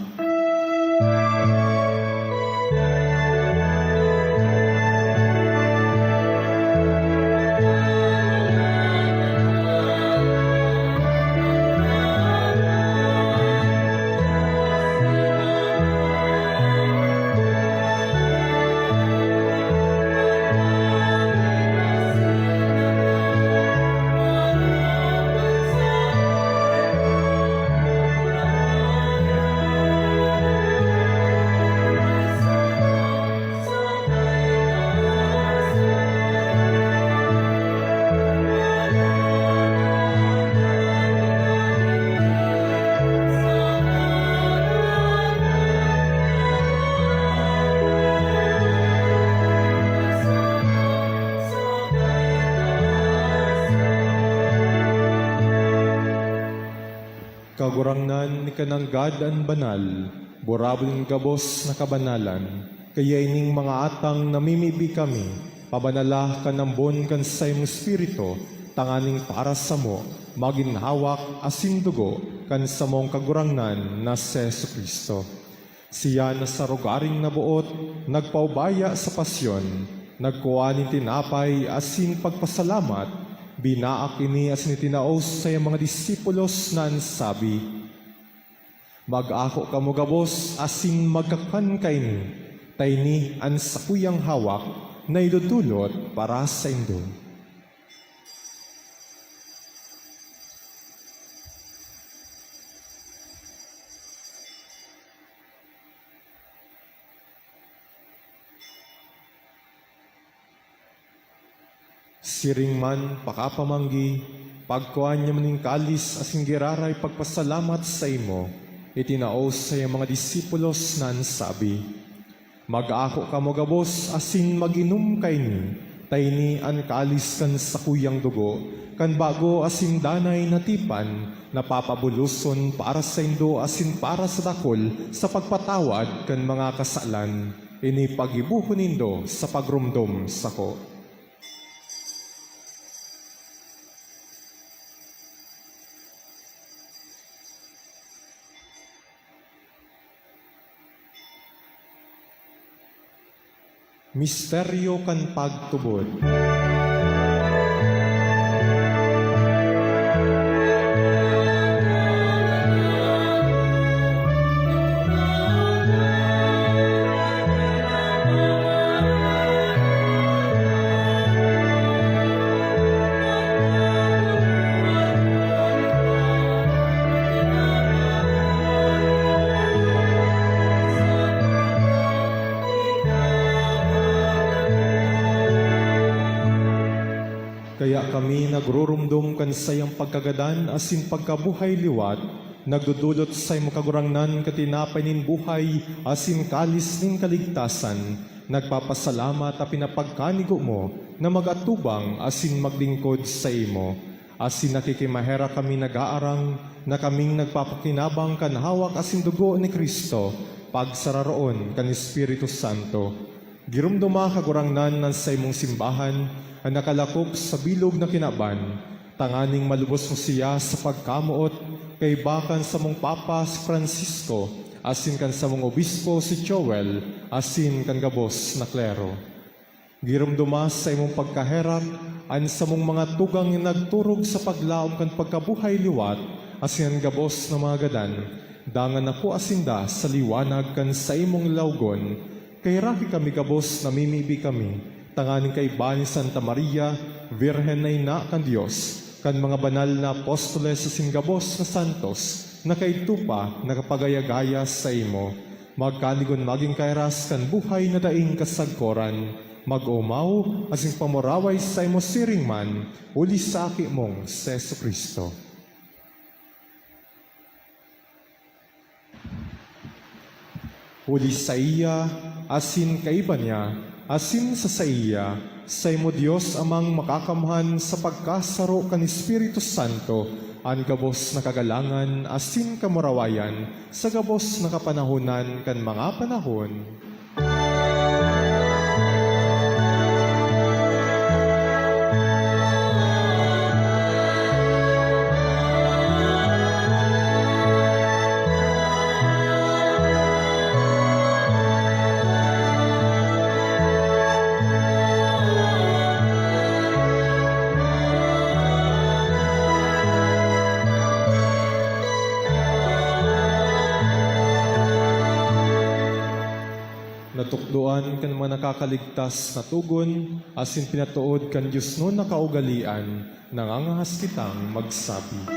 Kagurangnan, ika nanggad an banal, burabod nin gabos na kabanalan. Kaya ining mga atang namimibi kami, pabanala kan ambon kan saimong Espiritu, tanganing para samo magin hawak asin dugo kan samong Kagurangnan na si Jesu-Cristo. Siya na sa rogaring naboot, nagpaubaya sa pasyon, nagkua nin tinapay asin pagpasalamat, binaak ini asin itinao sa saiyang mga disipulos na an sabi, "Mag-ako kamo gabos asin magkakan kaini, ta ini an sakuyang hawak na idodolot para saindo." Siring man, pakapamanggi, pagkua niya man nin kalis asin giraray pagpasalamat saimo, itinao sa saiyang mga disipulos na an sabi, "Mag-ako kamo gabos asin mag-inom kaini, ta ini an kalis kan sakuyang dugo, kan bago asin danay na tipan, na papabuloson para saindo asin para sa dakul sa pagpatawad kan mga kasalan. Ini paggibohon nindo sa pagromdom sako." Misteryo kan pagtubod. Kaya kami nagruromdom kan saiyang pagkagadan asin pagkabuhay liwat, nagdodolot sa saimo, Kagurangnan, kan tinapay nin buhay asin kalis nin kaligtasan, nagpapasalamat ta pinapagkanigo mo na mag-atubang asin maglingkod saimo. Asin nakikimaherak kami nag-aarang na kaming nagpapakinabang kan hawak asin dugo ni Cristo, pagsararoon kan Espiritu Santo. Giromdoma, Kagurangnan, an saimong simbahan na nakalakop sa bilog na kinaban, tanganing malubos mo siya sa pagkamoot kaiba kan samong Papa si Francisco asin kan samong Obispo si Joel asin kan gabos na klero. Giromdoma sa saimong pagkaherak an samong mga tugang na nagturog sa paglaom kan pagkabuhay liwat asin an gabos na mga gadan, dangan nakua sinda sa liwanag kan saimong lawgon. Kaheraki kami gabos, namimibi kami, tanganing kaiba ni Santa Maria, Birhen na Ina kan Dios, kan mga banal na apostoles asin gabos na santos na kaidto pa nakapagaya-gaya saimo, magkanigon magin kairas kan buhay na daing kasagkoran, mag-omaw asin pamuraway saimo siring man, huli sa Aki mong si Jesu-Cristo. Huli saiya, asin kaiba niya, asin sa saiya, saimo Dios Amang makakamhan sa pagkasaro kan Espiritu Santo, an gabos na kagalangan asin kamurawayan sa gabos na kapanahonan kan mga panahon. Natukdoan kan mga nakakaligtas na togon, asin pinatood kan diosnon na kaugalean, nangangahas kitang magsabi.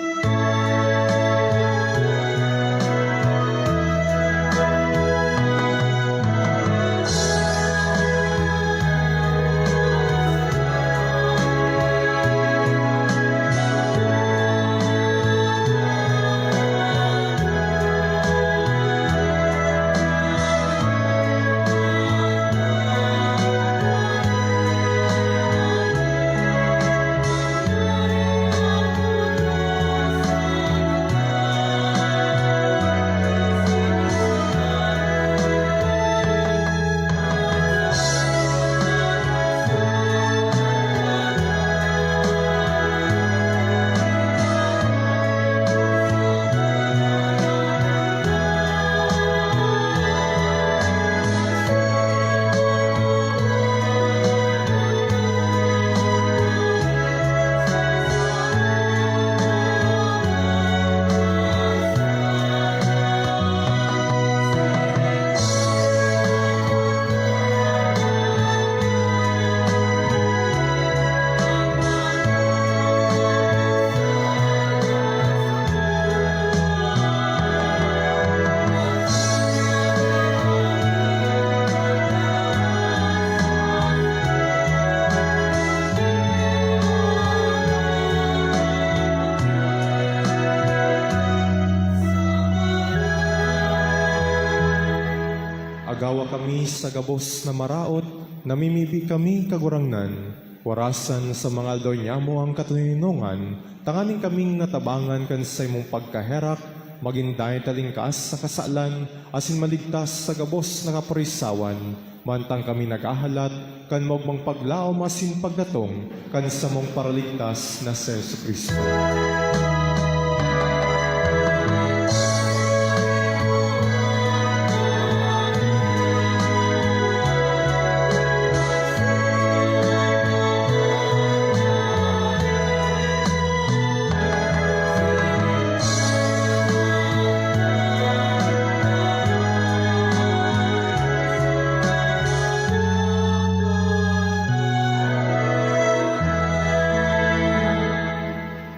sa gabos na maraot, namimibi kami, Kagurangnan, warasan sa mga aldaw nyamo ang katoninongan, tanganing kaming natabangan kan saimong pagkaherak, magin dai talingkas sa kasalan, asin maligtas sa gabos na kapurisawan, mantang kami naghahalat kan maogmang paglaom asin pagdatong kan samong Paraligtas na si Jesu-Cristo.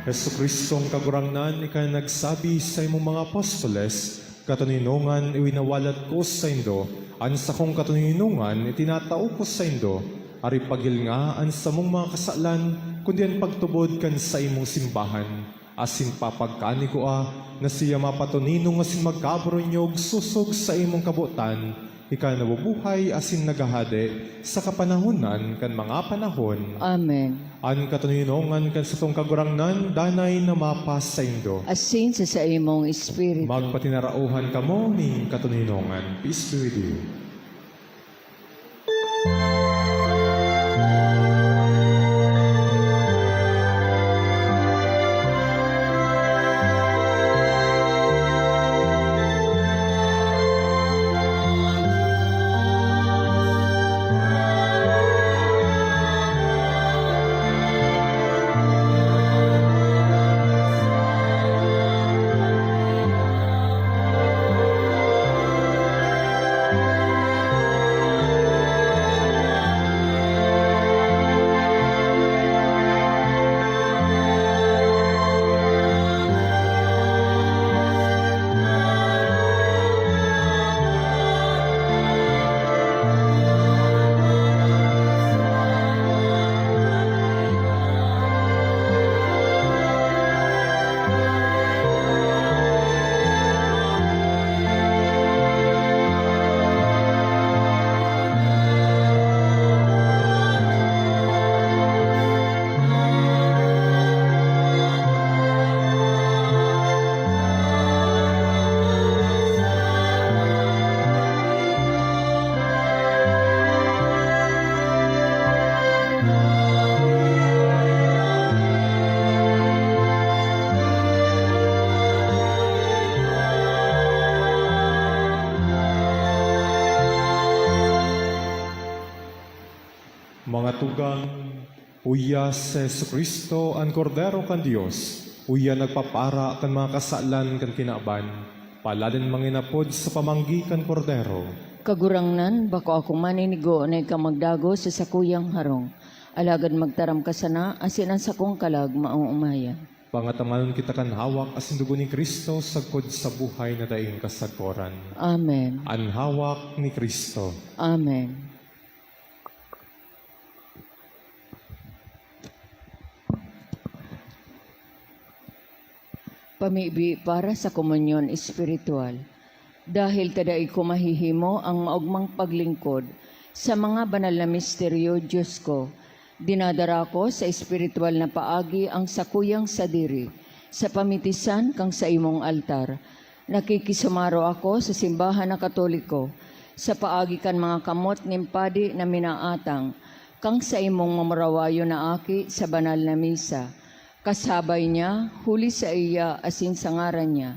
Jesu-Cristong Kagurangnan, ika na nagsabi saimong mga apostoles, "Katoninongan iwinawalat ko saindo, an sakong katoninongan itinatao ko saindo, ari pagilnga an samong mga kasalan, kundi an pagtubod kan saimong simbahan." Asin papagkanigua na siya mapatoninong asin magkaburunyog sosog sa imong kabotan, ika na nabubuhay asin naghahade sa kapanahonan kan mga panahon. Amen. An katoninongan kan satong Kagurangnan danay na mapasaindo. Asin sa saimong espiritu. Magpatinarauhan kamo nin katoninongan. Peace be with you. Mga tugang, uya si Jesu-Cristo, an Kordero kan Dios, uya nagpapara kan mga kasalan kan kinaban. Paladan manginapod sa pamanggi kan Kordero. Kagurangnan, bako ako maninigo na ika magdagos sa sakuyang harong. Alagad magtaram ka sana, asin an sakong kalag maoomayan. Pangatamanon kita kan hawak asin dugo ni Cristo sagkod sa buhay na daing kasagkoran. Amen. An hawak ni Cristo. Amen. Pamibi para sa komunyon espiritual. Dahil ta dai ko mahihimo ang maogmang paglingkod sa mga banal na misteryo, Dios ko, dinadara ko sa espiritual na paagi ang sakuyang sadiri sa pamitisan kan saimong altar. Nakikisumaro ako sa simbahan na Katoliko, sa paagi kan mga kamot nin padi na minaatang kan saimong mamurawayon na Aki sa banal na misa. Kasabay niya, huli saiya asin sa ngaran niya,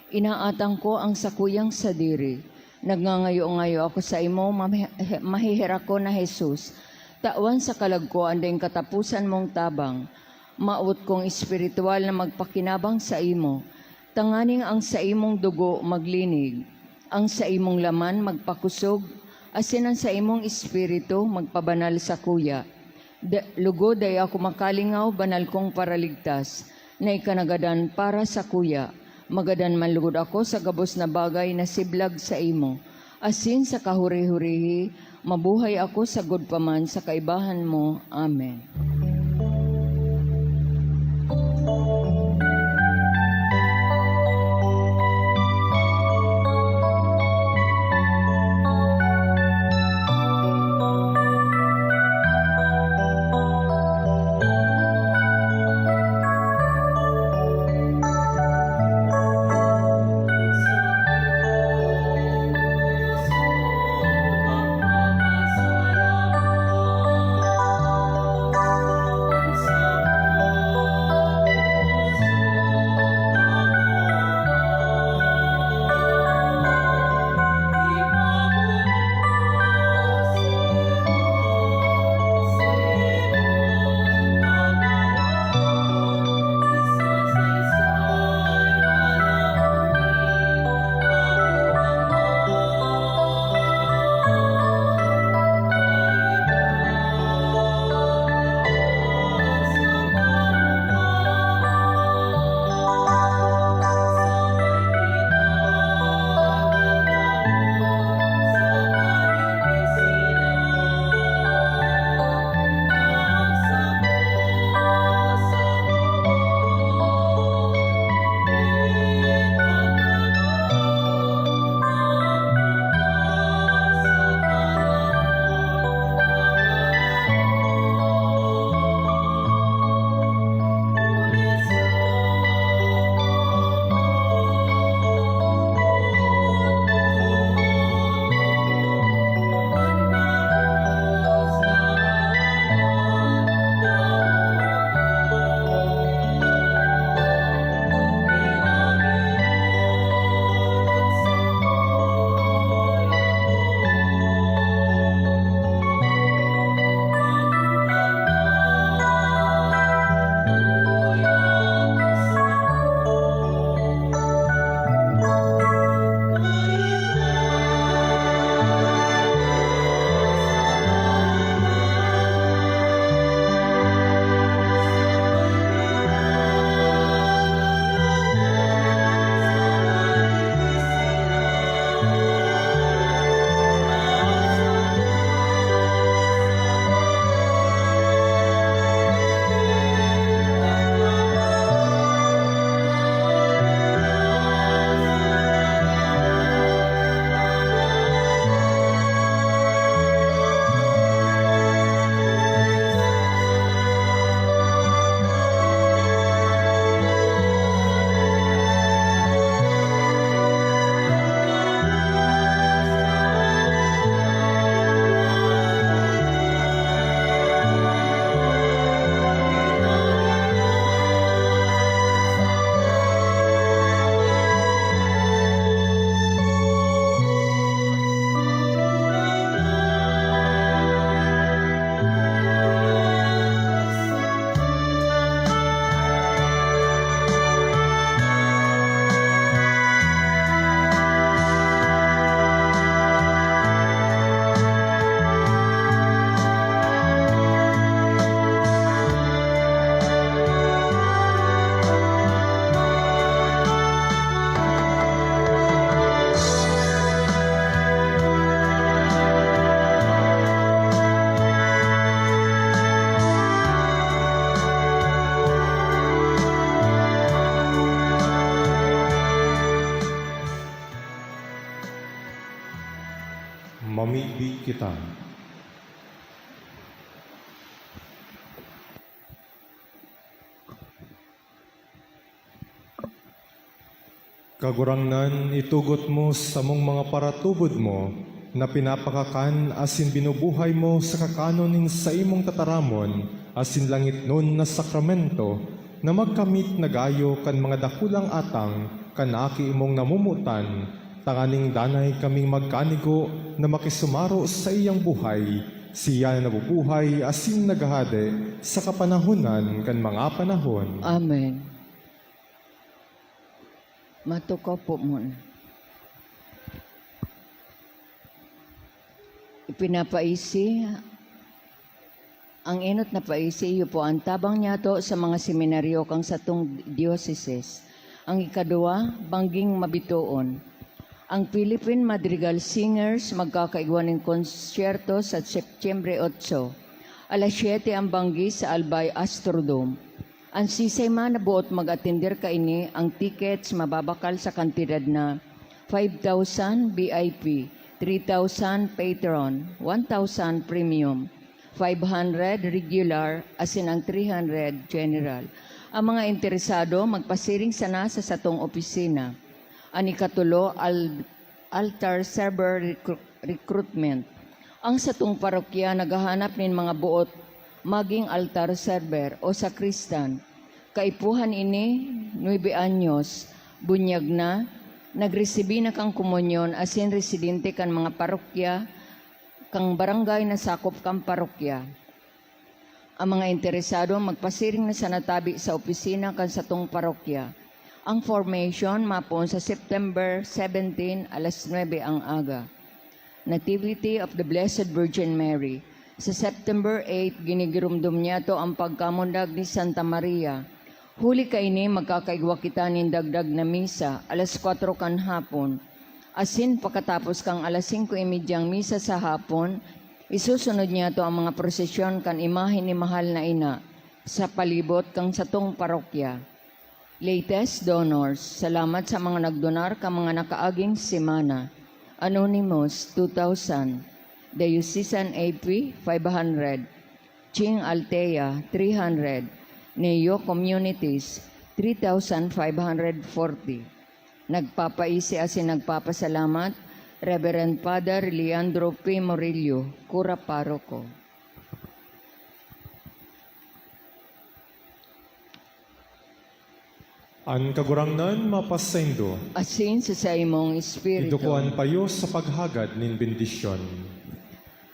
inaatang ko ang sakuyang sadiri. Nagngangayo-ngayo ako saimo, mahe-, maheherakon na Jesus, tawan sa kalag ko an daing kataposan mong tabang. Mawot kong espiritual na magpakinabang saimo, tanganing ang saimong dugo maglinig, ang saimong laman magpakosog, asin an saimong espiritu magpabanal sakuya. Da-, lugod dai ako makalingaw, banal kong Paraligtas, na ika nagadan para sakuya. Magadan man lugod ako sa gabos na bagay na siblag saimo, asin sa kahuri-hurihi, mabuhay ako sagkod pa man sa kaibahan mo. Amen. kita. Kagurangnan, itugot mo samong mga paratubod mo na pinapakakan asin binubuhay mo sa kakanon nin saimong tataramon asin langitnon na sakramento, na magkamit na gayo kan mga dakulang atang kan Aki mong namomotan, tanganing danay kaming magkanigo na makisumaro sa iyang buhay, siya na nabubuhay asin naghahade sa kapanahonan kan mga panahon. Amen. Matukaw po muna. Ipinapaisi, ang enot na paisi, iyo po ang tabang niyato sa mga seminaryo kan satong diocese. Ang ikaduwa, bangging mabitoon. Ang Philippine Madrigal Singers magkakaigwa nin konsyerto sa Setyembre otso. Alas siyete ang banggi sa Albay Astrodome. An sisay man na boot mag-atender kaini, ang tickets mababakal sa kantidad na five thousand V I P, three thousand Patron, one thousand Premium, five hundred Regular, asin ang three hundred General. Ang mga interesado, magpasiring sana sa satong opisina. An ikatulo, al-, altar server recru-, recruitment. Ang satong parokya naghahanap nin mga boot maging altar server o sakristan. Kaipuhan ini, nuebe anyos, bunyag na, nagresibi na kan komunyon asin residente kan mga parokya kan barangay na sakop kan parokya. Ang mga interesado magpasiring na sana tabi sa opisina kan satong parokya. Ang formation mapoon sa September seventeen, alas nuebe ang aga. Nativity of the Blessed Virgin Mary. Sa September eight, ginigiromdom niyato ang pagkamundag ni Santa Maria. Huli kaini, magkakaigwa kita nin dagdag na misa, alas kwatro kan hapon. Asin pakatapos kan alas singko y media ang misa sa hapon, isusunod niyato ang mga prosesyon kan imahe ni Mahal na Ina sa palibot kan satong parokya. Latest donors, salamat sa mga nagdonar kan mga nakaaging semana. Anonymous, two thousand. Diocesan A P, five hundred. Ching Althea, three hundred. Neo Communities, three thousand five hundred forty. Nagpapaisi asin nagpapasalamat, Reverend Father Leandro P. Murillo, Kura Paroko. An Kagurangnan mapasaindo. Asin sa saimong espiritu. Idukoan pa iyo sa paghagad nin bendisyon.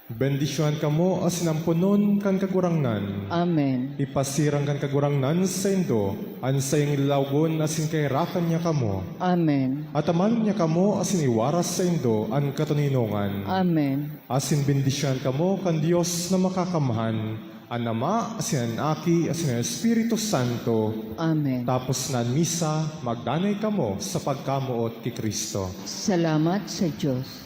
Bendisyonan kamo asin amponon kan Kagurangnan. Amen. Ipasirang kan Kagurangnan saindo an saiyang lilawogon asin kaherakan niya kamo. Amen. Atamanon niya kamo asin iwaras saindo an katoninongan. Amen. Asin bendisyonan kamo kan Dios na Makakamhan, an Ama, asin an Aki, asin an Espiritu Santo. Amen. Tapos na an misa, magdanay kamo sa pagkamoot ki Cristo. Salamat sa Dios.